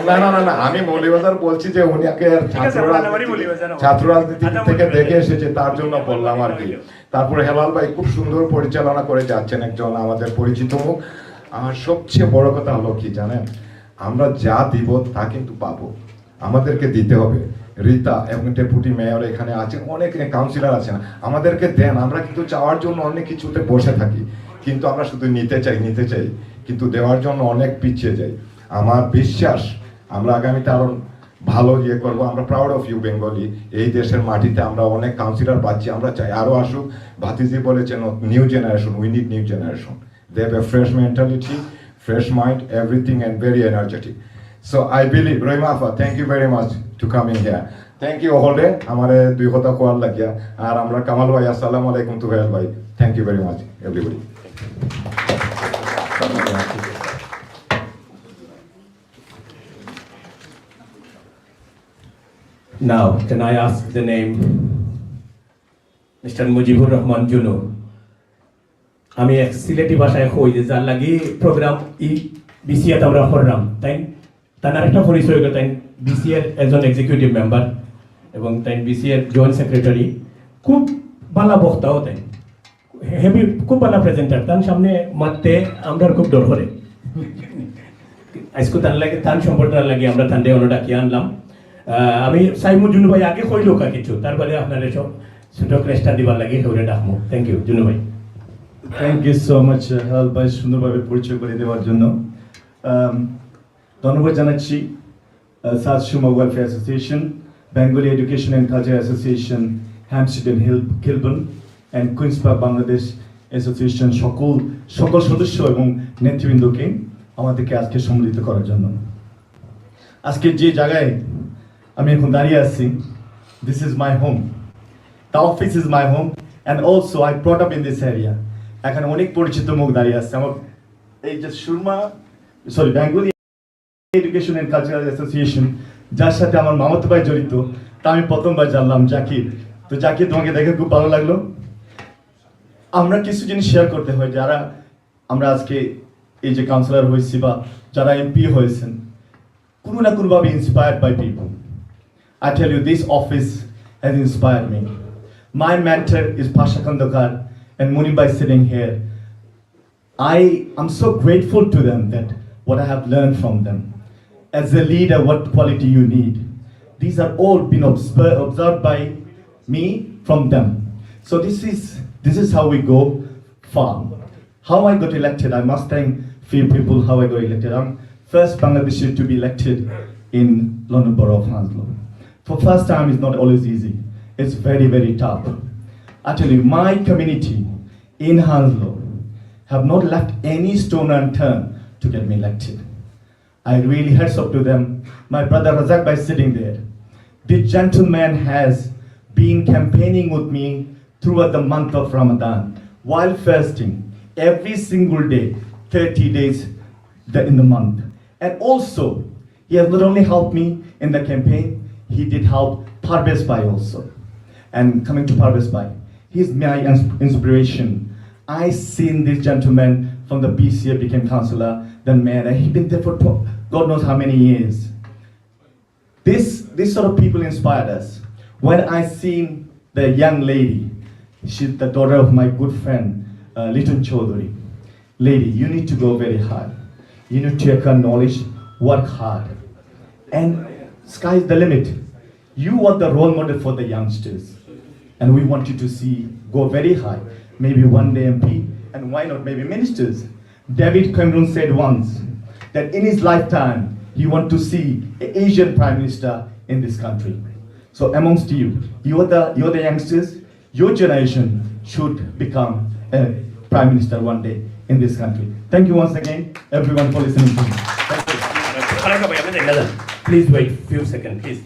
না, না, না, না, আমি মৌলভীবাজার বলছি যে উনি আগে ছাত্র রাজনীতি, ছাত্র রাজনীতি থেকে দেখে এসেছে, তার জন্য বললাম আর কি। তারপরে হেলাল ভাই খুব সুন্দর পরিচালনা করে যাচ্ছেন, একজন আমাদের পরিচিত মুখ। আর সবচেয়ে বড় কথা হলো কি জানেন, আমরা যা দিব তা কিন্তু পাবো, আমাদেরকে দিতে হবে। রীতা এবং ডেপুটি মেয়র এখানে আছে, অনেক কাউন্সিলর আছেন, আমাদেরকে দেন। আমরা কিন্তু চাওয়ার জন্য অনেক কিছুতে বসে থাকি, কিন্তু আমরা শুধু নিতে চাই, নিতে চাই, কিন্তু দেওয়ার জন্য অনেক পিছিয়ে যাই। আমার বিশ্বাস আমরা আগামীতে আরো ভালো ইয়ে করবো। আমরা proud of you Bengali। এই দেশের মাটিতে আমরা অনেক কাউন্সিলর পাচ্ছি, আমরা চাই আরো আসুক। ভাতিজি বলেছেন, new generation, we need new generation. They have a fresh mentality, fresh mind, everything, and very energetic. So I believe, Rohima Afa, thank you very much to coming here. Thank you all. আমারে দুই কথা কওয়ার লাগিয়া। আর আমরা কামাল ভাই, আসসালামু আলাইকুম, তুফাইল ভাই। Thank you very much, everybody. Now, can I ask the name Mister Mujibur Rahman Junu? আমি এক সিলেটি ভাষায় কই যে যার লাগি প্রোগ্রাম ই বিসিএ ত আমরা করলাম, তাই তার আরেকটা পরিচয় হইল, তাই বিসিএর একজন এক্সিকিউটিভ মেম্বার এবং তাই বিসিএর জয়েন্ট সেক্রেটারি। খুব ভালা বক্তাও তাই, হেভি, খুব ভালা প্রেজেন্টার। তার সামনে মাততে আমরার খুব ডর করে। আইজকু তার লাগি, তার সম্বর্ধনার লাগি আমরা তানরে অনো ডাকিয়া আনলাম। আহ, আমি চাইমু জুনু ভাই আগে কইলো কা কিছু, তার বাদে আপনারে সব ছোট ক্রেস্টা দিবার লাগি হেউরে ডাকমু। থ্যাংক ইউ জুনু ভাই। Thank you so much, Helal ভাই, সুন্দরভাবে পরিচয় করে দেওয়ার জন্য। আম, ধন্যবাদ জানাচ্ছি সাত Surma welfare association, Bengali education and culture association, Hampstead and Hill, Kilburn, and Queens park Bangladesh association, সকল সকল সদস্য এবং নেতৃবৃন্দকে আমাদেরকে আজকে সম্মিলিত করার জন্য। আজকে যে জায়গায় আমি এখন দাঁড়িয়ে আছি, this is my home, the office is my home, and also I brought up in this area. এখানে অনেক পরিচিত মুখ দাঁড়িয়ে আছে। আমার এই যে Surma, sorry, Bengali education and cultural association, যার সাথে আমার মামাতো ভাই জড়িত, তা আমি প্রথমবার জানলাম, জাকির। তো জাকির, তোমাকে দেখে খুব ভালো লাগলো। আমরা কিছু জিনিস শেয়ার করতে হয়, যারা আমরা আজকে এই যে কাউন্সিলর হয়েছি বা যারা এমপি হয়েছেন, কোনো না কোনোভাবে inspired by people. I tell you, this office has inspired me. My mentor is Pasha Khandokar and Munib Bhai sitting here. I am so grateful to them that what I have learned from them. As a leader, what quality you need. These are all been observed, observed by me from them. So this is this is how we go far. How I got elected, I must thank few people how I got elected. I'm first Bangladeshi to be elected in London Borough of Hounslow. For first time, it's not always easy. It's very, very tough. Actually, my community in Hounslow have not left any stone unturned to get me elected. I really hats off to them. My brother Razak Bhai is sitting there. This gentleman has been campaigning with me throughout the month of Ramadan while fasting every single day, thirty days the- in the month. And also, he has not only helped me in the campaign, he did help Parvez Bhai also. And coming to Parvez Bhai, he is my ins- inspiration. I seen this gentleman from the B C A became councillor, then mayor, and he been there for tw- God knows how many years. This this sort of people inspired us. When I seen the young lady, she's the daughter of my good friend, uh, Liton Chaudhary. Lady, you need to go very high. You need to acquire knowledge, work hard, and sky's the limit. You are the role model for the youngsters, and we want you to see go very high. Maybe one day M P, and why not maybe ministers? David Cameron said once that in his lifetime he want to see an Asian prime minister in this country. So amongst you, you are the you are the youngsters. Your generation should become a prime minister one day in this country. Thank you once again, everyone, for listening to me. Thank you. আরেকটা ভাই, আপনি দেখে যান। Please wait few second, please.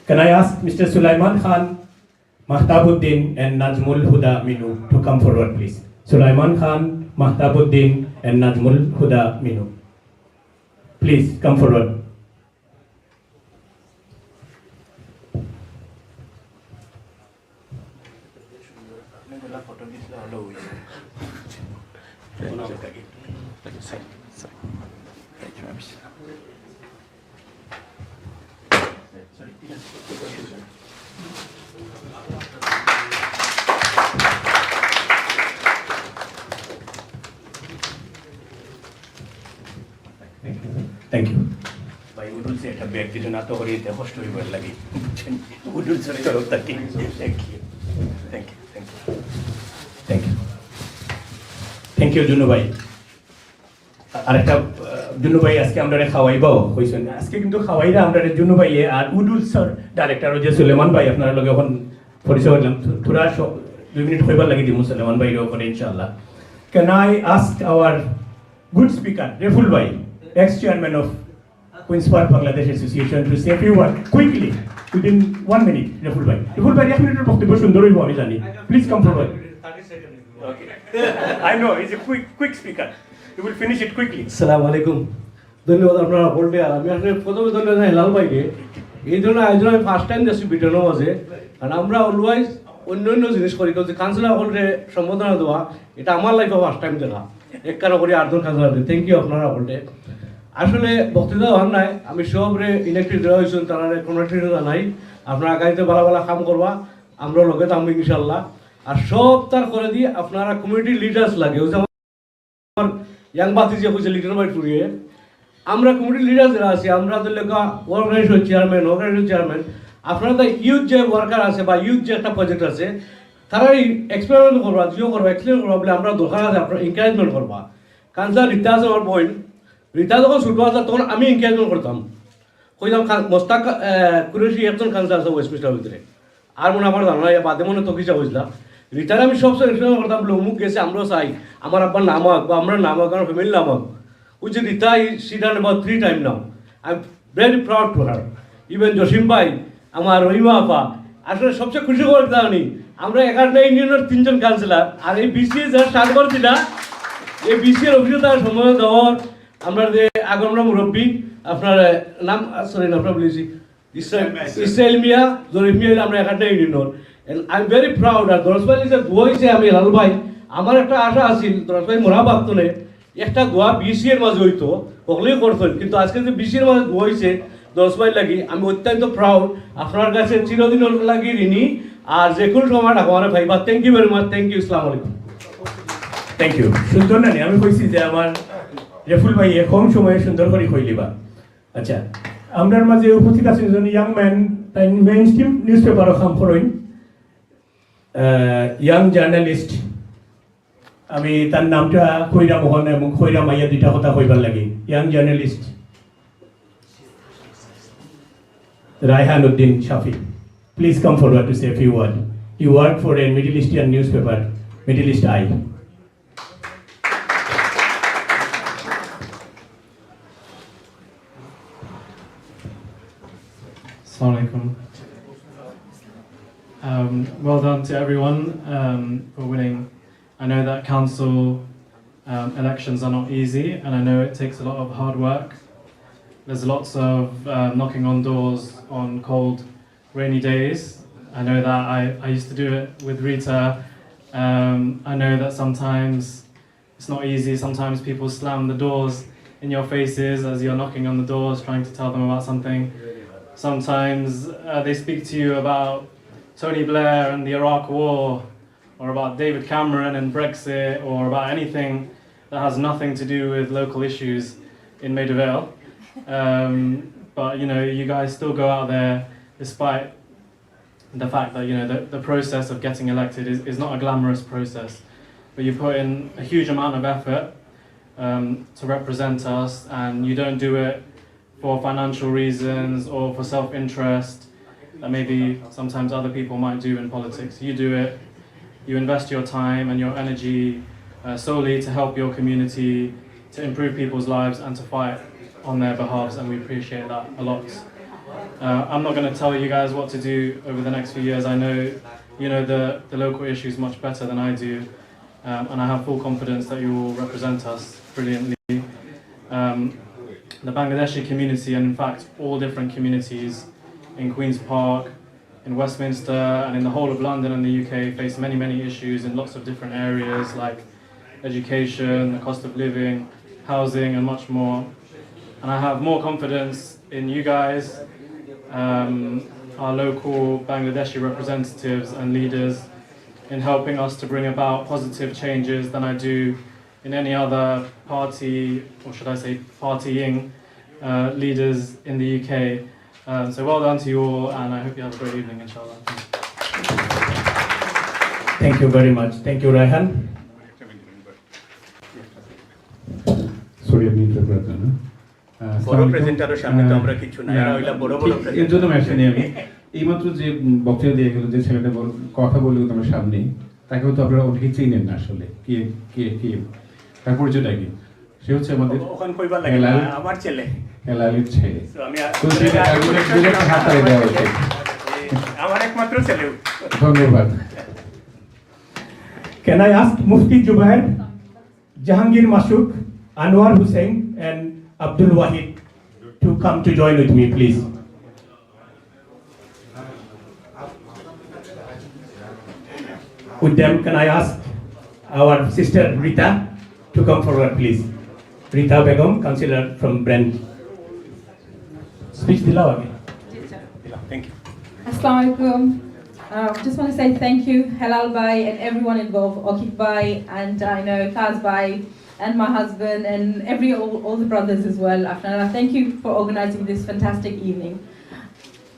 Can I ask Mister Sulaiman Khan, Mahtabuddin and Najmul Huda Minu to come forward, please? Sulaiman Khan, Mahtabuddin and Najmul Huda Minu. Please come forward. Thank you. ভাই, উডুলসে একটা ব্যাগ দিল না তো, করি এতে কষ্ট হইবার লাগে। উডুলসের তরফ থাকি। Thank you. Thank you. Thank you. Thank you. Thank you, Junu ভাই। আরেকটা, আহ, জুনু ভাই আজকে আমরারে খাওয়াইবাও কইছইন। আজকে কিন্তু খাওয়াইরা আমরারে জুনু ভাইয়ে আর উডুলসর ডাইরেক্টর যে সুলেমান ভাই, আপনারার লগে এখন পরিচয় হইলাম। থো-, থোড়া স-, দুই মিনিট কইবার লাগি দিমু সুলেমান ভাইর উপরে ইনশাআল্লাহ। Can I ask our good speaker, Reful Bhai, ex-chairman of Queen's Park Bangladesh Association, to say a few words quickly, within one minute, Reful Bhai. Reful Bhai, এক মিনিটের বক্তব্য সুন্দর হইব আমি জানি। Please come forward. Okay. I know, he's a quick, quick speaker. He will finish it quickly. সালাম আলাইকুম। ধন্যবাদ আপনারা বলতে। আর আমি আসলে প্রথমে ধন্যবাদ জানাই হেলাল ভাইকে। এই ধরনের আয়োজন আমি ফার্স্ট টাইম দেখছি ব্রিটেনের মাঝে। কারণ আমরা অলওয়েজ অন্য অন্য জিনিস করি, কিন্তু কাউন্সিলর হকলরে সম্বর্ধনা দেওয়া, এটা আমার লাইফে ফার্স্ট টাইম দেখা। এক কারো করি আটজন কাউন্সিলর, থ্যাংক ইউ আপনারা হকলরে। আসলে বক্তৃতা হওয়ার নাই, আমি সবরে ইলেকটেড দেওয়া হয়েছেন, তারা কনগ্রাচুলেশন জানাই। আপনারা আগামীতে ভালা ভালা কাম করবা, আমরা লগে থাকবো ইনশাল্লাহ। আর সব তার করে দিয়ে আপনারা কমিউনিটি লিডার্স লাগে, ওই যে আমার ইয়াং বাতি যে কইছে লিটন ভাই ফুরিয়ে, আমরা কমিউনিটি লিডার যারা আছি, আমরা তো লেখা অর্গানাইজেশন চেয়ারম্যান, অর্গানাইজেশন চেয়ারম্যান, আপনারা তো ইউথ যে ওয়ার্কার আছে বা ইউথ যে একটা প্রজেক্ট আছে, তারা এই এক্সপেরিমেন্ট করবা, জিও করবা, এক্সপেরিমেন্ট করবা বলে আমরা দরকার আছে, আপনারা এনকারেজমেন্ট করবা। কাঞ্চা রীতা আছে আমার বোন, রীতা যখন ছোটো আছে তখন আমি এনকারেজমেন্ট করতাম, কইতাম, "খান-, মোস্তাক, আহ, কুরেশি একজন কাউন্সিলর আছে ওয়েস্টমিনিস্টার ভিতরে।" আর মনে আমার জানা নাই, বাদে মনে তো কিসা হয়েছিল। রীতারে আমি সবসময় এক্সপ্লেন করতাম বলে, "অমুক গেছে, আমরাও চাই, আমার আব্বার নাম হোক বা আমরা নাম হোক, আমার ফ্যামিলির নাম হোক।" ওই যে Rita, she done about three time now. I am very proud to her. Even Jasim ভাই, আমার রহিমা আপা, আসলে সবচেয়ে খুশি করে দিলাম উনি। আমরা এগারোটা ইউনিয়নের তিনজন কাউন্সিলর, আর এই বিসিএ যারা স্টার্ট করে দিলা, এই বিসিএর অফিসে তারা সময় দেওয়ার আমরা যে আগমরা মুরব্বী, আপনার, আহ, নাম, আহ, সরি, নামটা বলেছি, ইসরায়েল, ইসরায়েল মিয়া, জরিফ মিয়া হইলে আমরা academy union. And I am very proud। আর দরস ভাই যে দোয়া হইছে, আমি লাল ভাই, আমার একটা আশা আছিল, দরস ভাই মরা বাক্তনে একটা দোয়া বিসিএর মাঝে হইতো, হকলেই করতেন, কিন্তু আজকে যে বিসিএর মাঝে দোয়া হইছে, দরস ভাই লাগি আমি অত্যন্ত প্রাউড। আপনার কাছে চিরদিন লাগি ঋণী। আর যে কোনো সময় ডাকো আমার ভাই বা, thank you very much, thank you, আসসালামু আলাইকুম। Thank you. সুন্দর নানি, আমি কইছি যে আমার রেফুল ভাই এ কম সময়ে সুন্দর করে কইলিবা। আচ্ছা, আমরার মাঝে উপস্থিত আছেন একজন ইয়াং ম্যান, তাই মেইন স্ট্রিম নিউজ পেপারও কাম করেন, ইয়াং জার্নালিস্ট। আমি তার নামটা কইরা মোহন এবং কইরা মাইয়া দুইটা কথা কইবার লাগি। ইয়াং জার্নালিস্ট রায়হান উদ্দিন Shafi, please come forward to say a few words. You work for a Middle Eastern newspaper, Middle East Eye. Assalamu alaikum. Um, well done to everyone um, for winning. I know that council um, elections are not easy, and I know it takes a lot of hard work. There's lots of uh, knocking on doors on cold, rainy days. I know that I, I used to do it with Rita. Um, I know that sometimes it's not easy. Sometimes people slam the doors in your faces as you're knocking on the doors trying to tell them about something. Sometimes uh, they speak to you about Tony Blair and the Iraq War, or about David Cameron and Brexit, or about anything that has nothing to do with local issues in Maida Vale. Um, but you know, you guys still go out there despite the fact that you know the, the process of getting elected is, is not a glamorous process, but you put in a huge amount of effort um, to represent us, and you don't do it for financial reasons or for self-interest that maybe sometimes other people might do in politics. You do it, you invest your time and your energy uh, solely to help your community, to improve people's lives and to fight on their behalves, and we appreciate that a lot. Uh, I'm not going to tell you guys what to do over the next few years. I know you know the, the local issues much better than I do, um, and I have full confidence that you will represent us brilliantly. Um, the Bangladeshi community, and in fact all different communities in Queen's Park, in Westminster, and in the whole of London and the U K, face many, many issues in lots of different areas like education, the cost of living, housing, and much more. And I have more confidence in you guys, um, our local Bangladeshi representatives and leaders, in helping us to bring about positive changes than I do in any other party, or should I say partying, uh, leaders in the U K. Um, so well done to you all, and I hope you have a great evening, inshallah. Thank you very much. Thank you, Raihan. Sorry, আমি ইন্টারাপ্ট করার জন্য। আহ, বড় আসসালামু আলাইকুম। প্রেজেন্টারর সামনে তো আহ, আমরা কিচ্ছু নাই, এরা আহ, হইলা বড় বড় ঠিক এর জন্য আমি আসছি আমি। এইমাত্র যে উম, বক্তৃতা দিয়ে গেল, যে ছেলেটা বল-, কথা বলে গেল আমার সামনে, তাকে হয়তো আপনারা অনেকেই চিনেন না আসলে। কে, কে, কে? তার পরিচয়টা কি? সে হচ্ছে আমাদের ওখান কইবার লাগে হেলাল, আমার ছেলে। হেলালের ছেলে। So আমি তো সেটা তার জন্য একটু জোরে একটা হাততালি দেওয়া উচিত। আমার একমাত্র ছেলে। ধন্যবাদ। Can I ask Mufti Jubair, Jahangir Mashuk, Anwar Hussain, and Abdul Wahid to come to join with me, please? With them, can I ask our sister Rita to come forward, please? Rita Begum, councillor from Brent. Speech দিলাও আগে। Thank you. Assalamu alaikum. Uh, just want to say thank you, Helal Bhai, and everyone involved, Okik Bhai, and I know Kaz Bhai, and my husband, and every all, all the brothers as well. Afnara, thank you for organizing this fantastic evening.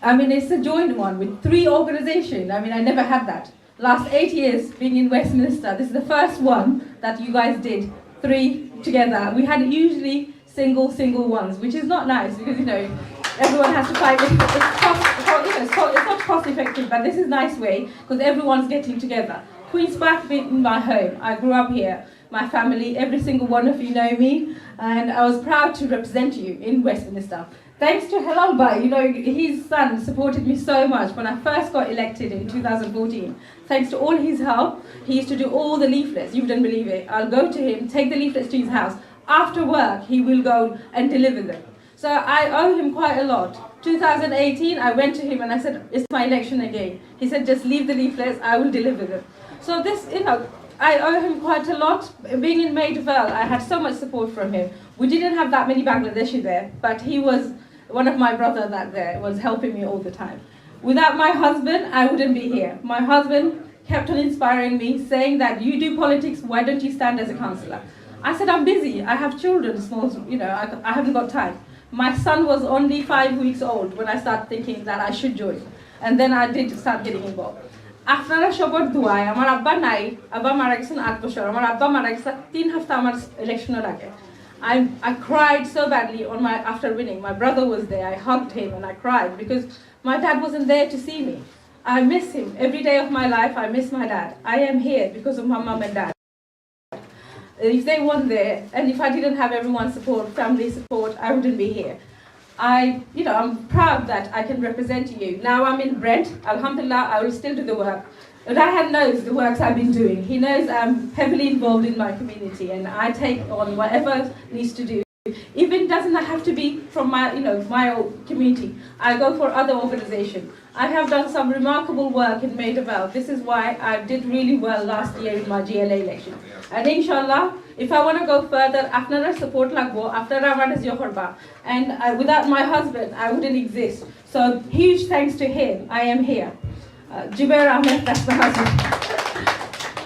I mean, it's a joint one with three organizations. I mean, I never had that. Last eight years being in Westminster, this is the first one that you guys did three together. We had usually single, single ones, which is not nice because, you know, everyone has to fight. It's, it's, cost, it's, not, you know, it's, cost, it's not cost effective, but this is a nice way because everyone's getting together. Queen's Park being my home. I grew up here. My family, every single one of you know me, and I was proud to represent you in Westminster. Thanks to Helal Bhai, you know, his son supported me so much when I first got elected in two thousand fourteen. Thanks to all his help, he used to do all the leaflets. You wouldn't believe it. I'll go to him, take the leaflets to his house. After work, he will go and deliver them. So I owe him quite a lot. twenty eighteen, I went to him and I said, "It's my election again." He said, "Just leave the leaflets, I will deliver them." So this, you know, I owe him quite a lot. Being in Made of Earl, I had so much support from him. We didn't have that many Bangladeshi there, but he was one of my brother that there was helping me all the time. Without my husband, I wouldn't be here. My husband kept on inspiring me, saying that, "You do politics, why don't you stand as a councillor?" I said, "I'm busy, I have children, small, you know, I, I haven't got time." My son was only five weeks old when I started thinking that I should join. And then I did start getting involved. আপনারা সবার দোয়ায়, আমার আব্বা নাই, আব্বা মারা গেছেন আট বছর, আমার আব্বা মারা গেছে তিন হাপ্তা আমার ইলেকশনের আগে। I, I cried so badly on my, after winning. My brother was there. I hugged him and I cried because my dad wasn't there to see me. I miss him. Every day of my life, I miss my dad. I am here because of my mum and dad. If they weren't there, and if I didn't have everyone's support, family support, I wouldn't be here. I, you know, I'm proud that I can represent you. Now I'm in Brent. Alhamdulillah, I will still do the work. Rahan knows the works I've been doing. He knows I'm heavily involved in my community, and I take on whatever needs to do. Even doesn't have to be from my, you know, my own community. I go for other organization. I have done some remarkable work in Made of Earl. This is why I did really well last year in my G L A election. And inshallah, if I want to go further, আপনারার support লাগবো, আপনারা আমারে সাহায্য করবা। And I, without my husband, I wouldn't exist. So huge thanks to him, I am here. Uh, Jubair Ahmed, that's my husband.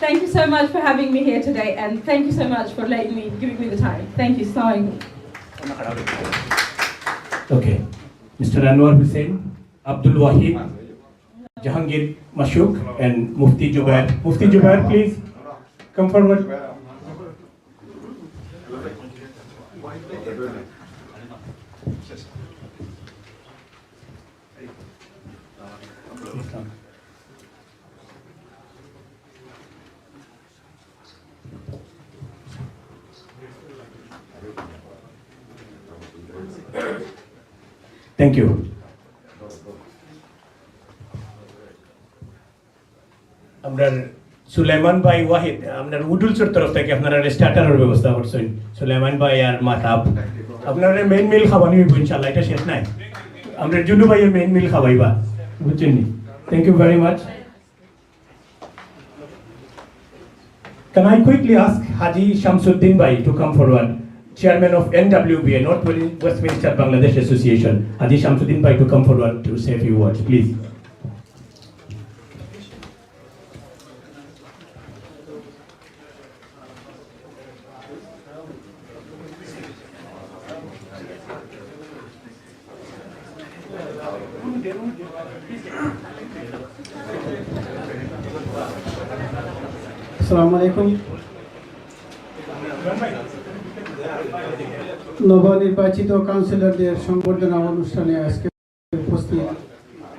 Thank you so much for having me here today, and thank you so much for letting me, giving me the time. Thank you. Assalamu alaikum. Okay. Mister Anwar Hussain, Abdul Wahid, Jahangir Mashuk, and Mufti Jubair. Mufti Jubair, please come forward. Thank you. আমরার সুলাইমান ভাই ওয়াহিদ, আমরার উডুলসর তরফ থাকি আপনারারে starter-র ব্যবস্থা করছইন। সুলাইমান ভাই আর মাতাব, আপনারারে main meal খাওয়ানি অইবো ইনশাআল্লাহ, ইটা শেষ নায়। আমরার জুনু ভাইয়ে main meal খাওয়াইবা, বুঝছইন নি? Thank you very much. Can I quickly ask Haji Shamsuddin Bhai to come forward, chairman of N W B A, North Westminster Bangladesh Association, Haji Shamsuddin Bhai to come forward to say a few words, please. আসসালামু আলাইকুম। নবনির্বাচিত কাউন্সিলরদের সংবর্ধনা অনুষ্ঠানে আজকে উপস্থিত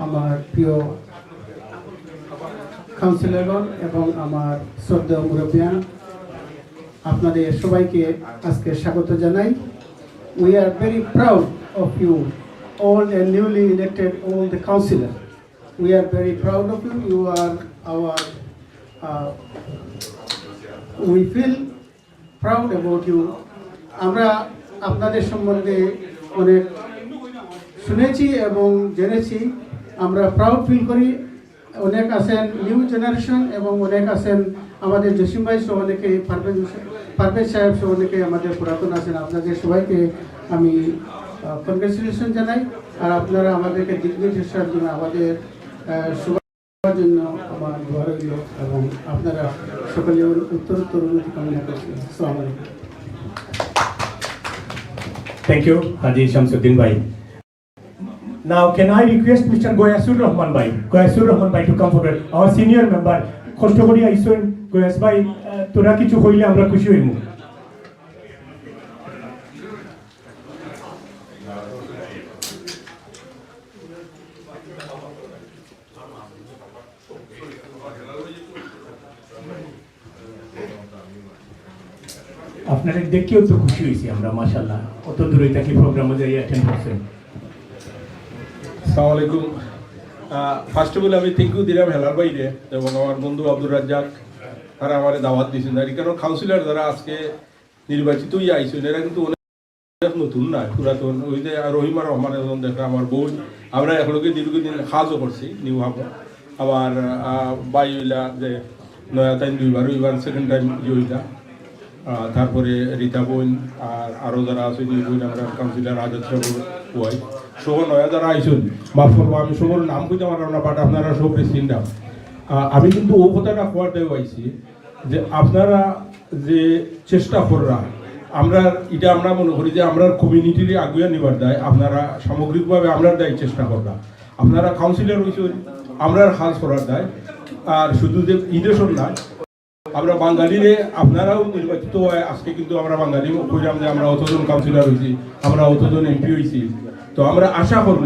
আমার প্রিয় কাউন্সিলরগণ এবং আমার শ্রদ্ধেয় মুরব্বিয়ান, আপনাদের সবাইকে আজকে স্বাগত জানাই। We are very proud of you, all the newly elected, all the councillor. We are very proud of you. You are our, uh, we feel proud about you. আমরা আপনাদের সম্বন্ধে অনেক শুনেছি এবং জেনেছি। আমরা proud feel করি অনেক আছেন নিউ জেনারেশন এবং অনেক আছেন আমাদের জসিম ভাই সহ অনেকে, পারভেজ হোসেন, পারভেজ সাহেব সহ অনেকে আমাদের পুরাতন আছেন। আপনাদের সবাইকে আমি কনগ্রেচুলেশন জানাই। আর আপনারা আমাদেরকে দিক নির্দেশনার জন্য, আমাদের আহ, সবার জন্য আমার দোয়া রইল এবং আপনারা সকলে উত্তরোত্তর উন্নতি কামনা করছি। আসসালামু আলাইকুম। Thank you, Haji Shamsuddin bhai. Now, can I request Mister Goyasur Rahman bhai, Goyasur Rahman bhai to come forward, our senior member. কষ্ট করি আইছইন, গয়াস ভাই, আহ, তোরা কিছু কইলে আমরা খুশি হইমু। আপনারে দেখিয়াউ তো খুশি হইছি আমরা, মাশাআল্লাহ, অত দূরে থাকি প্রোগ্রামো যাই অ্যাটেন্ড করছেন। আসসালামু আলাইকুম। ফার্স্ট অফ অল আমি থ্যাংক ইউ দিলাম হেলাল ভাইরে এবং আমার বন্ধু আব্দুর রাজ্জাক, তারা আমারে দাওয়াত দিছইন। আর এখানে কাউন্সিলর যারা আজকে নির্বাচিত হইয়া আইছইন, এরা কিন্তু অনেক নতুন না, পুরাতন। ওই যে রহিমা রহমান একজন দেখরা আমার বউ, আমরা একলগে দীর্ঘদিন কাজও করছি নিউ হাবো। আমার আহ, ভাই হইলা যে নয়া তাইন দুইবার, ওইবার সেকেন্ড টাইম ইয়ে হইলা। আহ, তারপরে রীতা বোন আর আরও যারা আছে, দুই বোন, আমরা কাউন্সিলর আজাদ সাহেব ওয়াই সহ নয়া যারা আইছইন, মাফ করবো আমি সবর নাম কইতাম পারলাম না, বাট আপনারা সব চিনরা। আহ, আমি কিন্তু ও কথাটা কওয়ার দায় আইছি যে আপনারা যে চেষ্টা কররা, আমরা এটা আমরা মনে করি যে আমরা কমিউনিটির আগুয়া নিবার দায় আপনারা সামগ্রিকভাবে আমরার দায় চেষ্টা কররা। আপনারা কাউন্সিলর হইছইন, আমরার কাজ করার দায়। আর শুধু যে ইলেকশন না, আমরা বাঙালিরে আপনারাও নির্বাচিত হয়। আজকে কিন্তু আমরা বাঙালি কইলাম যে আমরা অতজন কাউন্সিলর হইছি, আমরা অতজন এমপি হইছি। তো আমরা আশা করব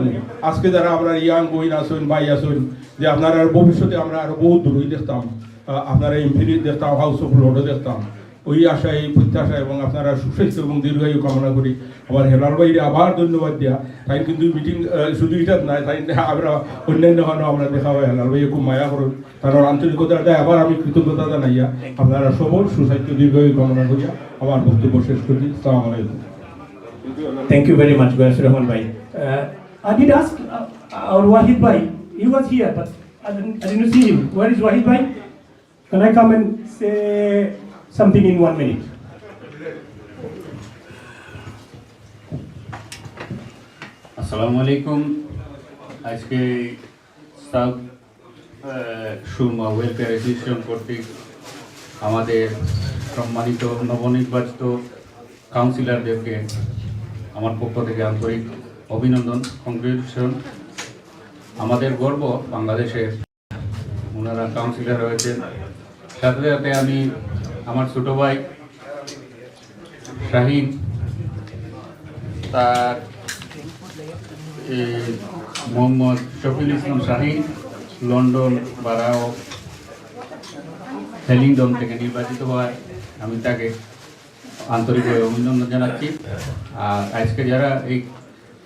আজকে যারা আমরা ইয়াং বইন আছইন, ভাই আছইন, যে আপনারা ভবিষ্যতে আমরা আরো বহুত দূরই দেখতাম, আহ, আপনারা এমপি দেখতাম, হাউস অফ লর্ডও দেখতাম। ওই আশা, এই প্রত্যাশা এবং আপনারা সুস্বাস্থ্য এবং দীর্ঘায়ু কামনা করি। আমার হেলাল ভাইরে আবার ধন্যবাদ দিয়া, তাই কিন্তু মিটিং শুধু এটা নাই, তাই আমরা অন্যান্য কারণে আমরা দেখা হয়। হেলাল ভাই খুব মায়া করইন, তার আন্তরিকতাটা আবার আমি কৃতজ্ঞতা জানাইয়া আপনারা সবর সুস্বাস্থ্য দীর্ঘায়ু কামনা করিয়া আমার বক্তব্য শেষ করছি। আসসালামু আলাইকুম। Thank you very much, Goyasur Rahman bhai. Uh, I did ask uh, our Wahid bhai, he was here, but I didn't, I didn't see him. Where is Wahid bhai? Can I come and say something in one minute? আসসালামু আলাইকুম। আজকে সাউথ Surma welfare association কর্তৃক আমাদের সম্মানিত নবনির্বাচিত কাউন্সিলরদেরকে আমার পক্ষ থেকে আন্তরিক অভিনন্দন, কংগ্রেচুলেশন। আমাদের গর্ব বাংলাদেশের ওনারা কাউন্সিলর হয়েছেন। সাথে সাথে আমি আমার ছোট ভাই শাহিন, তার এই মোহাম্মদ শফিউল ইসলাম শাহিন, লন্ডন বারাও হেলিংডন থেকে নির্বাচিত হওয়ায় আমি তাকে আন্তরিকভাবে অভিনন্দন জানাচ্ছি। আর আজকে যারা এই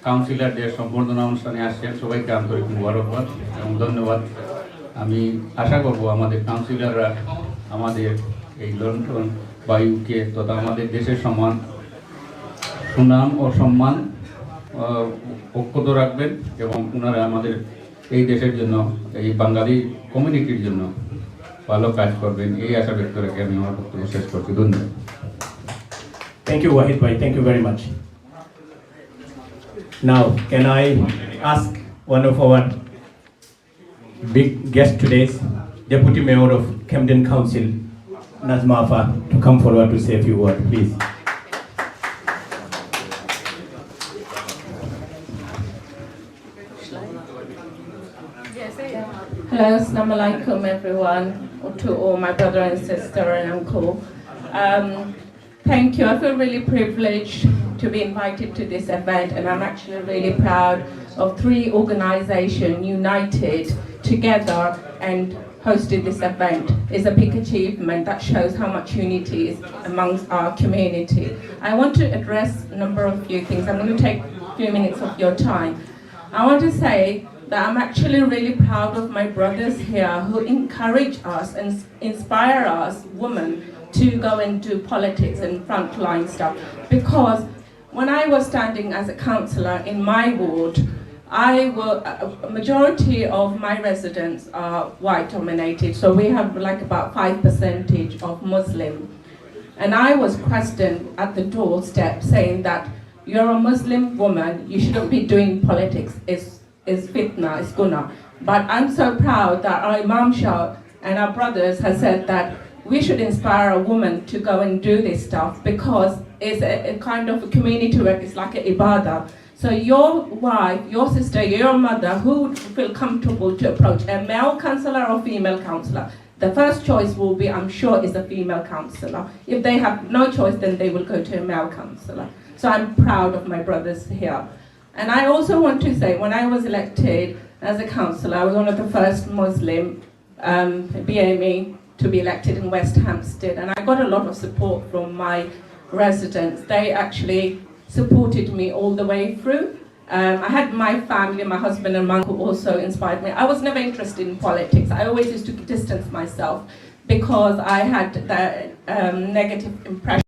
কাউন্সিলরদের সম্বর্ধনা অনুষ্ঠানে আসছেন, সবাইকে আন্তরিক মুবারকবাদ এবং ধন্যবাদ। আমি আশা করব আমাদের কাউন্সিলররা আমাদের এই লন্ডন বা ইউকে তথা আমাদের দেশের সম্মান, সুনাম ও সম্মান আহ, অক্ষত রাখবেন এবং ওনারা আমাদের এই দেশের জন্য, এই বাঙালি কমিউনিটির জন্য ভালো কাজ করবেন, এই আশা ব্যক্ত রেখে আমি আমার বক্তব্য শেষ করছি। ধন্যবাদ। Thank you, Wahid bhai. Thank you very much. Now, can I ask one of our big guest today, Deputy Mayor of Camden Council, Nazma Afa, to come forward to say a few words, please. Hello, Assalamu alaikum everyone, to all my brother and sister and uncle. Um, thank you. I feel really privileged to be invited to this event, and I'm actually really proud of three organizations united together and hosted this event. Is a big achievement that shows how much unity is amongst our community. I want to address a number of few things. I'm going to take a few minutes of your time. I want to say that I'm actually really proud of my brothers here who encourage us and s- inspire us women to go and do politics and frontline stuff, because when I was standing as a councillor in my ward, I will, a majority of my residents are white dominated, so we have like about five percentage of Muslim. And I was questioned at the doorstep saying that you're a Muslim woman, you shouldn't be doing politics, it's, it's fitna, it's guna. But I'm so proud that our Imam Shah and our brothers have said that we should inspire a woman to go and do this stuff because it's a, a kind of a community work, it's like an ibadah. So your wife, your sister, your mother, who would feel comfortable to approach a male counsellor or female counsellor? The first choice will be, I'm sure, is a female counsellor. If they have no choice, then they will go to a male counsellor. So I'm proud of my brothers here. And I also want to say, when I was elected as a counsellor, I was one of the first Muslim um, B M E to be elected in West Hampstead, and I got a lot of support from my residents. They actually supported me all the way through. Um, I had my family, my husband and my uncle also inspired me. I was never interested in politics. I always used to distance myself because I had that um, negative impression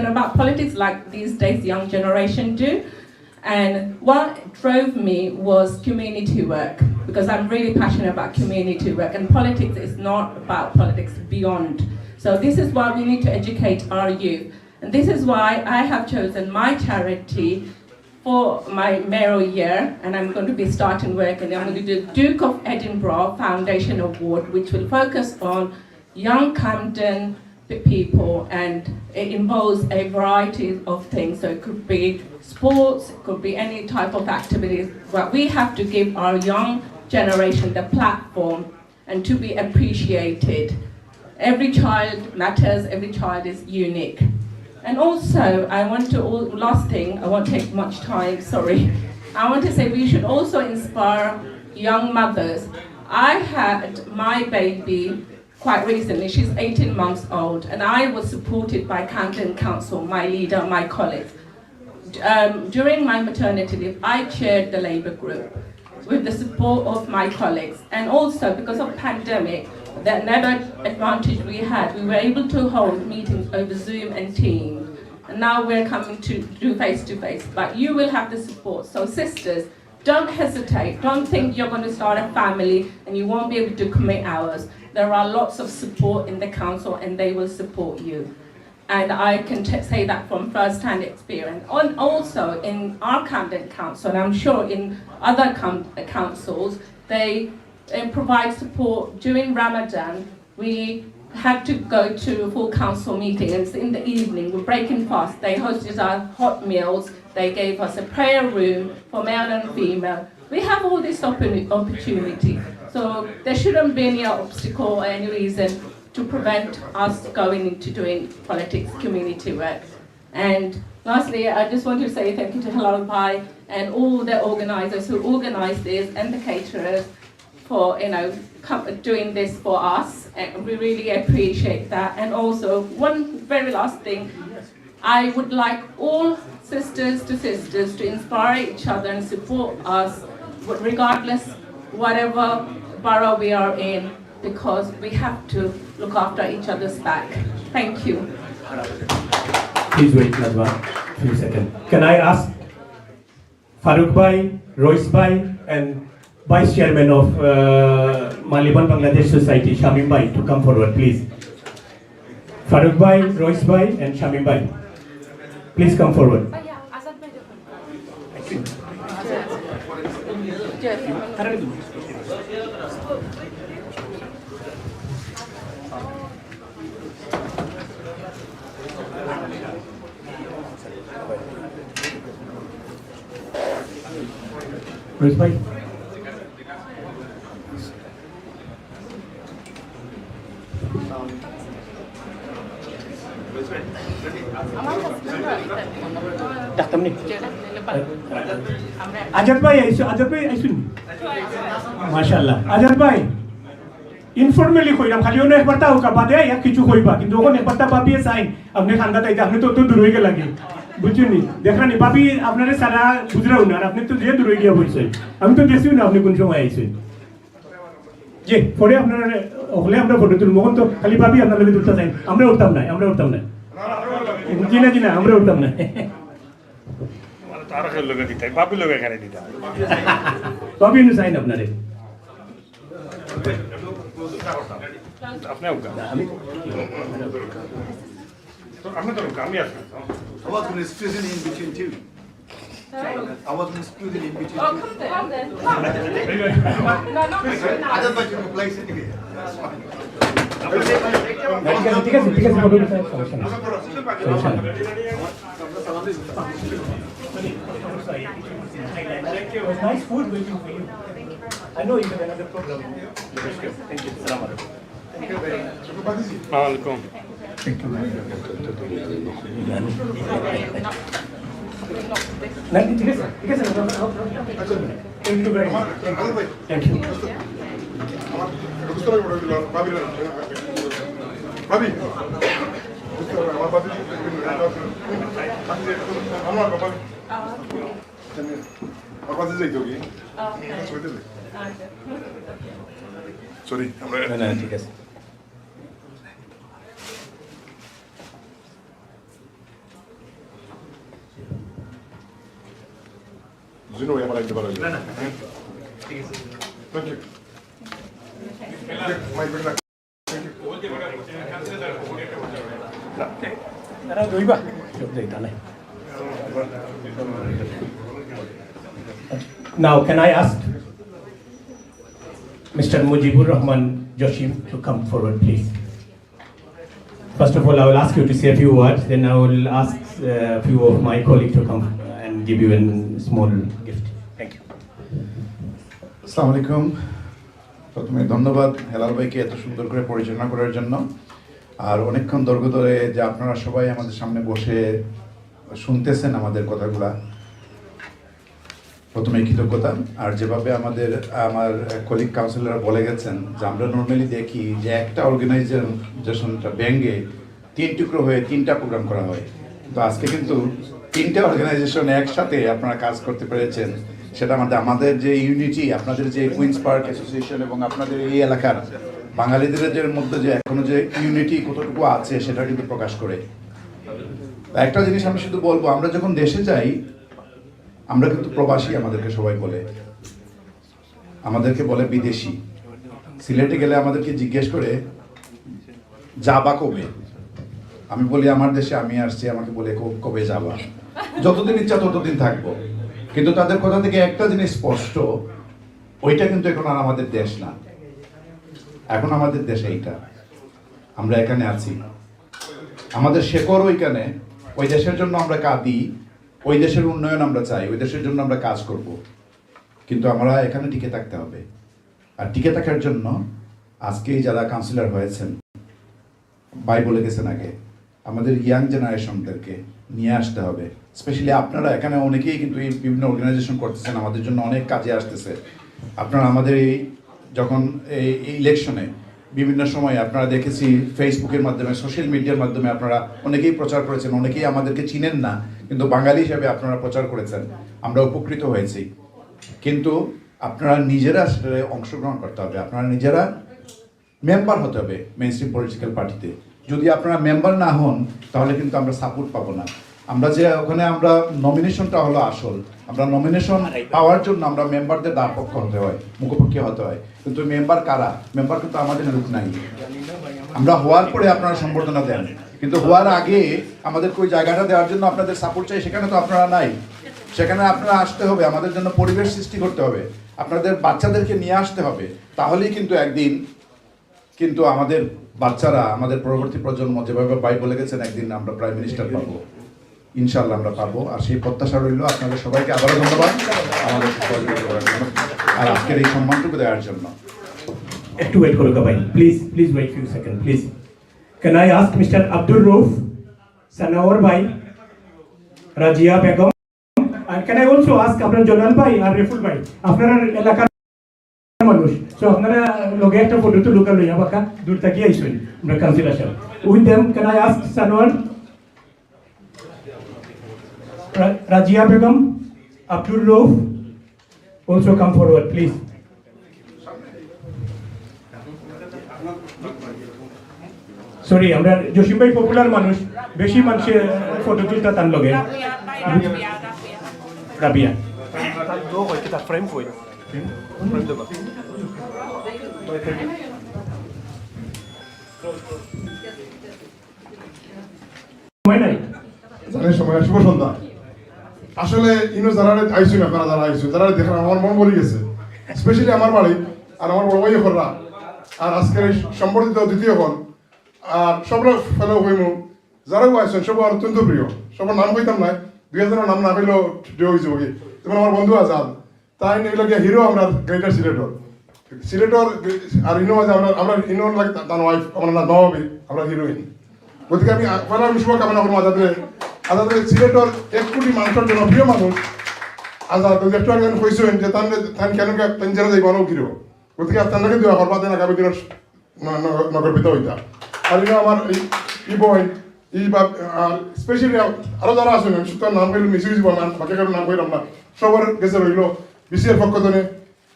about politics like these days young generation do. And what drove me was community work, because I'm really passionate about community work, and politics is not about politics, beyond. So this is why we need to educate our youth. And this is why I have chosen my charity for my mayoral year, and I'm going to be starting work, and I'm going to do Duke of Edinburgh Foundation Award, which will focus on young Camden p- people, and it involves a variety of things. So it could be sports, it could be any type of activities. But we have to give our young generation the platform and to be appreciated. Every child matters, every child is unique. And also, I want to, all, last thing, I won't take much time, sorry. I want to say we should also inspire young mothers. I had my baby quite recently, she's eighteen months old, and I was supported by Camden Council, my leader, my colleagues. Um, during my maternity leave, I chaired the labour group with the support of my colleagues, and also because of pandemic, the another advantage we had, we were able to hold meetings over Zoom and Teams. And now we're coming to do face to face, but you will have the support. So sisters, don't hesitate. Don't think you're going to start a family and you won't be able to commit hours. There are lots of support in the council, and they will support you. And I can t- say that from first-hand experience. And also in our Camden Council, and I'm sure in other com- councils, they uh, provide support during Ramadan. We had to go to a full council meeting, and it's in the evening, we're breaking fast. They hosted our hot meals, they gave us a prayer room for male and female. We have all this oppor- opportunity. So there shouldn't be any obstacle or any reason to prevent us going into doing politics, community work. And lastly, I just want to say thank you to Halal Bhai and all the organisers who organised this and the caterers for, you know, com- doing this for us. And we really appreciate that. And also, one very last thing, I would like all sisters to sisters to inspire each other and support us, regardless whatever borough we are in, because we have to look after each other's back. Thank you. Please wait, Najma, few seconds. Can I ask Farooq Bhai, Rois Bhai, and Vice Chairman of uh, Maliban Bangladesh Society, Shamim Bhai, to come forward, please. Farooq Bhai, Rois Bhai, and Shamim Bhai, please come forward. Rois Bhai. ডাকতাম নি। আজাদ ভাই আইছো, আজাদ ভাই আইছইন। মাশাআল্লাহ। আজাদ ভাই, informally কইরাম, খালি অনো একবারতা অউক্কা, বাদে আইয়া কিছু কইবা, কিন্তু অখন একবারতা ভাবিয়ে চাইন, আপনে কান্দাত আইতা, আপনে তো অত দূর অইগেলা গি, বুঝছইন নি? দেখরা নি, ভাবি আপনারে ছাড়া বুঝরাউ না, আর আপনে তো যে দূর অইগিয়া বইছইন, আমি তো দেখছিউ না আপনে কুন সময় আইছইন। জি, পরে আপনারা অকলে আমরা ফটো তুলমু, অখন তো খালি ভাবি আপনার লগে তুলতা চাইন, আমরা উঠতাম নায়, আমরা উঠতাম নায়। জি না, জি না, আমরা উঠতাম নায়। আর কেউ লগে দিতাই, ভাবির লগে এখানে দিতাই। ভাবি নু চাইন আপনারে। আপনি হোক। আমি তো আপনি তো হোক, আমি আছি। I was going to squeeze it in between too. I was going to squeeze it in between too. I just like to replace it here. That's fine. ঠিক আছে, ঠিক আছে, ঠিক আছে, সমস্যা নেই। সমস্যা নেই। It was nice food waiting for you. I know you have another program. Thank you. Salam alaikum. Alaikum. Thank you. না, ঠিক আছে, ঠিক আছে। Thank you very much. Thank you. ভাবি, আমার ভাবি, আমার ভাবি, আমার ভাবি। আমার কাছে যাইতে হবে। সরি, আমরা না, না, ঠিক আছে। জুনো ভাই, আমার একটু ভালো লাগবে। না, না, ঠিক আছে। Thank you. My good luck. Now, can I ask Mister Mujibur Rahman Joshim to come forward, please? First of all, I will ask you to say a few words, then I will ask a few of my colleagues to come and give you a small gift. Thank you. আসসালামু আলাইকুম। প্রথমে ধন্যবাদ হেলাল ভাইকে এত সুন্দর করে পরিচালনা করার জন্য। আর অনেকক্ষণ দৈর্ঘ্য ধরে যে আপনারা সবাই আমাদের সামনে বসে শুনতেছেন আমাদের কথাগুলা, প্রথমে কৃতজ্ঞতা। আর যেভাবে আমাদের, আমার কলিগ কাউন্সিলররা বলে গেছেন যে আমরা নর্মালি দেখি যে একটা অর্গানাইজেশনটা ভেঙে তিন টুকরো হয়ে তিনটা প্রোগ্রাম করা হয়, তো আজকে কিন্তু তিনটা অর্গানাইজেশন একসাথে আপনারা কাজ করতে পেরেছেন। সেটা আমাদের, আমাদের যে ইউনিটি, আপনাদের যে কুইন্স পার্ক অ্যাসোসিয়েশন এবং আপনাদের এই এলাকার বাঙালিদের যে মধ্যে যে এখনো যে ইউনিটি কতটুকু আছে, সেটা কিন্তু প্রকাশ করে। একটা জিনিস আমি শুধু বলবো, আমরা যখন দেশে যাই, আমরা কিন্তু প্রবাসী, আমাদেরকে সবাই বলে, আমাদেরকে বলে বিদেশি। সিলেটে গেলে আমাদেরকে জিজ্ঞেস করে, "যাবা কবে?" আমি বলি, "আমার দেশে আমি আসছি, আমাকে বলে ক-, কবে যাবা?" "যতদিন ইচ্ছা ততদিন থাকবো।" কিন্তু তাদের কথা থেকে একটা জিনিস স্পষ্ট, ওইটা কিন্তু এখন আর আমাদের দেশ না। এখন আমাদের দেশ এইটা, আমরা এখানে আছি, আমাদের শেকড় ওইখানে, ওই দেশের জন্য আমরা কাঁদি, ওই দেশের উন্নয়ন আমরা চাই, ওই দেশের জন্য আমরা কাজ করব। কিন্তু আমরা এখানে টিকে থাকতে হবে। আর টিকে থাকার জন্য আজকে যারা কাউন্সিলর হয়েছেন, ভাই বলে গেছেন আগে, আমাদের ইয়াং জেনারেশনদেরকে নিয়ে আসতে হবে। স্পেশালি আপনারা এখানে অনেকেই কিন্তু এই বিভিন্ন অর্গানাইজেশন করতেছেন, আমাদের জন্য অনেক কাজে আসতেছে। আপনারা আমাদের এই যখন এই, এই ইলেকশনে বিভিন্ন সময় আপনারা দেখেছি ফেসবুকের মাধ্যমে, সোশ্যাল মিডিয়ার মাধ্যমে আপনারা অনেকেই প্রচার করেছেন, অনেকেই আমাদেরকে চিনেন না, কিন্তু বাঙালি হিসাবে আপনারা প্রচার করেছেন, আমরা উপকৃত হয়েছি। কিন্তু আপনারা নিজেরা সেটাতে অংশগ্রহণ করতে হবে, আপনারা নিজেরা মেম্বার হতে হবে মেইনস্ট্রিম পলিটিক্যাল পার্টিতে। যদি আপনারা মেম্বার না হন, তাহলে কিন্তু আমরা সাপোর্ট পাবো না। আমরা যে ওখানে আমরা নমিনেশনটা হলো আসল, আমরা নমিনেশন পাওয়ার জন্য আমরা মেম্বারদের দ্বারপক্ষ হতে হয়, মুখোমুখি হতে হয়, কিন্তু মেম্বার কারা? মেম্বার কিন্তু আমাদের লোক নাই। আমরা হওয়ার পরে আপনারা সম্বর্ধনা দেন, কিন্তু হওয়ার আগে আমাদের ওই জায়গাটা দেওয়ার জন্য আপনাদের সাপোর্ট চাই, সেখানে তো আপনারা নাই। সেখানে আপনারা আসতে হবে, আমাদের জন্য পরিবেশ সৃষ্টি করতে হবে, আপনাদের বাচ্চাদেরকে নিয়ে আসতে হবে, তাহলেই কিন্তু একদিন কিন্তু আমাদের বাচ্চারা, আমাদের পরবর্তী প্রজন্ম, যেভাবে ভাই বলে গেছেন, একদিন আমরা প্রাইম মিনিস্টার পাবো, ইনশাআল্লাহ আমরা পাবো। আর সেই প্রত্যাশা রইল। আপনাদের সবাইকে আবারও ধন্যবাদ আমাদের সহযোগিতা করার জন্য আর আজকের এই সম্মানটুকু দেওয়ার জন্য। একটু ওয়েট করো ভাই, please, please wait few second, please. Can I ask Mister Abdul Rauf, Sanawar bhai, Razia Begum, and can I also ask আপনার জলাল ভাই আর রেফুল ভাই, আপনারা এলাকার মানুষ, so আপনারা লগে একটা ফটো তো লোকাল লইয়া বাকা দূর থাকি আইসেন, আমরা কাউন্সিলর সাহেব। With them, can I ask Sanwar, Ra-, Razia Begum, Abdul Rauf, also come forward, please. Sorry, আমরা জসিম ভাই পপুলার মানুষ, বেশি মানুষে ফটো তুলতা তার লগে। রাবিয়া। সময় নাই। জানেন, সময়, শুভ সন্ধ্যা। আসলে ইনো যারা আইছইন, আপনারা যারা আইছইন, যারা দেখেন, আমার মন ভরি গেছে। স্পেশালি আমার বাড়ি আর আমার বড় ভাই অকলরা, আর আজকের এই সম্বর্ধিত অতিথি অকল, আর সবরা ফেলো হইমু, যারাও আইছইন, সব আমার অত্যন্ত প্রিয়। সবার নাম কইতাম না, দুই একজনের নাম না কইলেও ঠিক হয়ে যাবো কি। যেমন আমার বন্ধু আজাদ, তাই নিয়ে গিয়া হিরো আমরা গ্রেটার সিলেটর। সিলেটর আর ইনো আছে আমরা, আমরা ইনোর লাগে তা-, তার ওয়াইফ, আমরা না নবাবী, আমরা হিরোইন। গতিকে আমি আ-, পয়লা আমি শুভকামনা করবো আজাদরে। আজাদরে সিলেটর এক কোটি মানুষের জনপ্রিয় মানুষ। আজাদ, ওই একটু আগে আমি কইছেন যে তান, তান কেন কে-, তান জেলা যাইব, আরও হিরো। গতিকে আপনারা দোয়া করবা, যেন আগামী দিনের ন-, ন-, নগর পিতা হইতা। আর ইনো আমার এই, এই বই, এই বা-, আর স্পেশালি আরো যারা আছেন, আমি শুধু নাম কইলে মিস হয়ে যাবো, আমার বাকি কারো নাম কইলাম না। সবার গেছে রইল বিসিআর পক্ষ থেকে,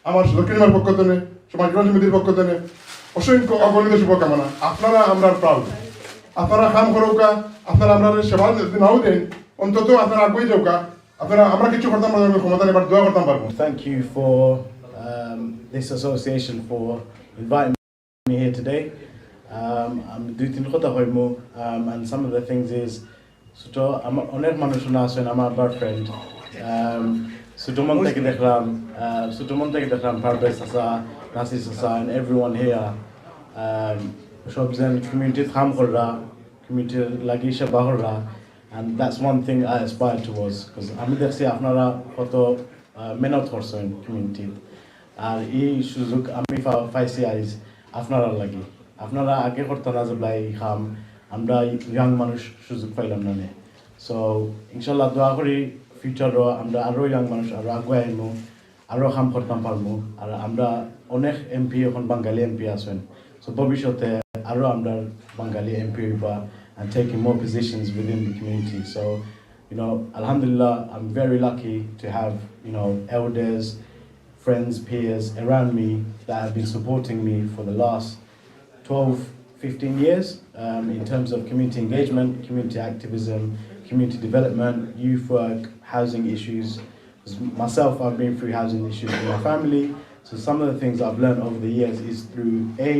আমার দক্ষিণ টিমের পক্ষ থেকে, সমাজ কল্যাণ সমিতির পক্ষ থেকে অসংখ্য অগণিত শুভকামনা। আপনারা আমরা প্রাউড। আপনারা কাম করুকা, আপনারা আমরা সেবা যদি নাও দেন, অন্তত আপনারা আগুয়ে যাউকা। আপনারা, আমরা কিছু করতাম পারবো, ক্ষমতা নেবার দোয়া করতাম পারবো। Thank you for, um, this association for inviting me here today. Um, আমি দুই তিন কথা কইমু, um, and some of the things is, ছোট, আমার অনেক মানুষ না আছেন, আমার আব্বার ফ্রেন্ড। Um, ছোট মন থেকে দেখলাম, uh, ছোট মন থেকে দেখলাম পারভেজ চাচা, নাসির চাচা, and everyone here. Um, সব জন কমিউনিটিত কাম কররা, কমিউনিটির লাগি সেবা কররা, and that's one thing I aspire towards, 'cause আমি দেখছি আপনারা কত, uh, মেহনত করছেন কমিউনিটিত। আর এই সুযোগ আমি পা-, পাইছি আইজ আপনারার লাগি। আপনারা আগে করতা না যেবলা এই কাম, আমরা ইয়াং মানুষ সুযোগ পাইলাম না নে। So, ইনশাল্লাহ দোয়া করি ফিউচারও আমরা আরো ইয়াং মানুষ আরো আগুয়ে আইমু, আরো কাম করতাম পারমু। আর আমরা অনেক এমপি এখন বাঙালি এমপি আছেন। So, ভবিষ্যতে আরো আমরা বাঙালি এমপি হইবা and taking more positions within the community. So, you know, Alhamdulillah, I'm very lucky to have, you know, elders, friends, peers around me that have been supporting me for the last twelve, fifteen years, um, in terms of community engagement, community activism, community development, youth work, housing issues. 'Cause myself, I've been through housing issues in my family. So some of the things I've learned over the years is through, A,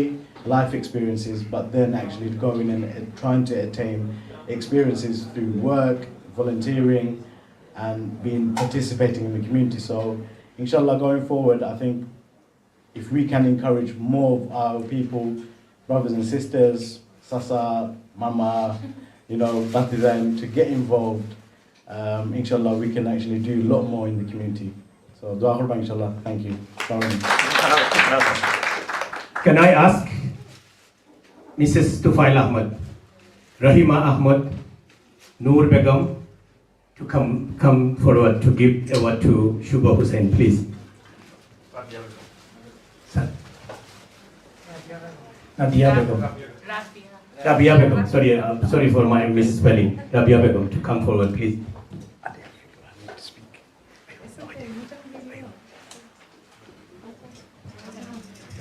life experiences, but then actually going and, uh, trying to attain experiences through work, volunteering, and being participating in the community. So, inshallah, going forward, I think if we can encourage more of our people, brothers and sisters, Sasa, Mama, you know, Batidan, to get involved, um, inshallah, we can actually do a lot more in the community. So, dua করবা, inshallah. Thank you. Can I ask Missus Tufail Ahmed, Rahima Ahmed, Noor Begum, to come, come forward to give award to Shubha Hussain, please. Sir. Nadia Begum. Rabia Begum. Sorry, uh, sorry for my misspelling. Rabia Begum, to come forward, please.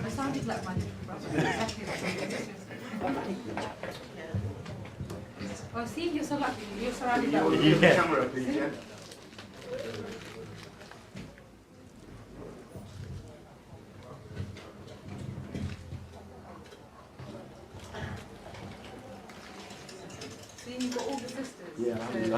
I sounded like my little brother. Exactly the same. Well, see, you're so lucky. You're surrounded by— Can you give the camera, please, yeah? See, you've got all the sisters. Yeah, so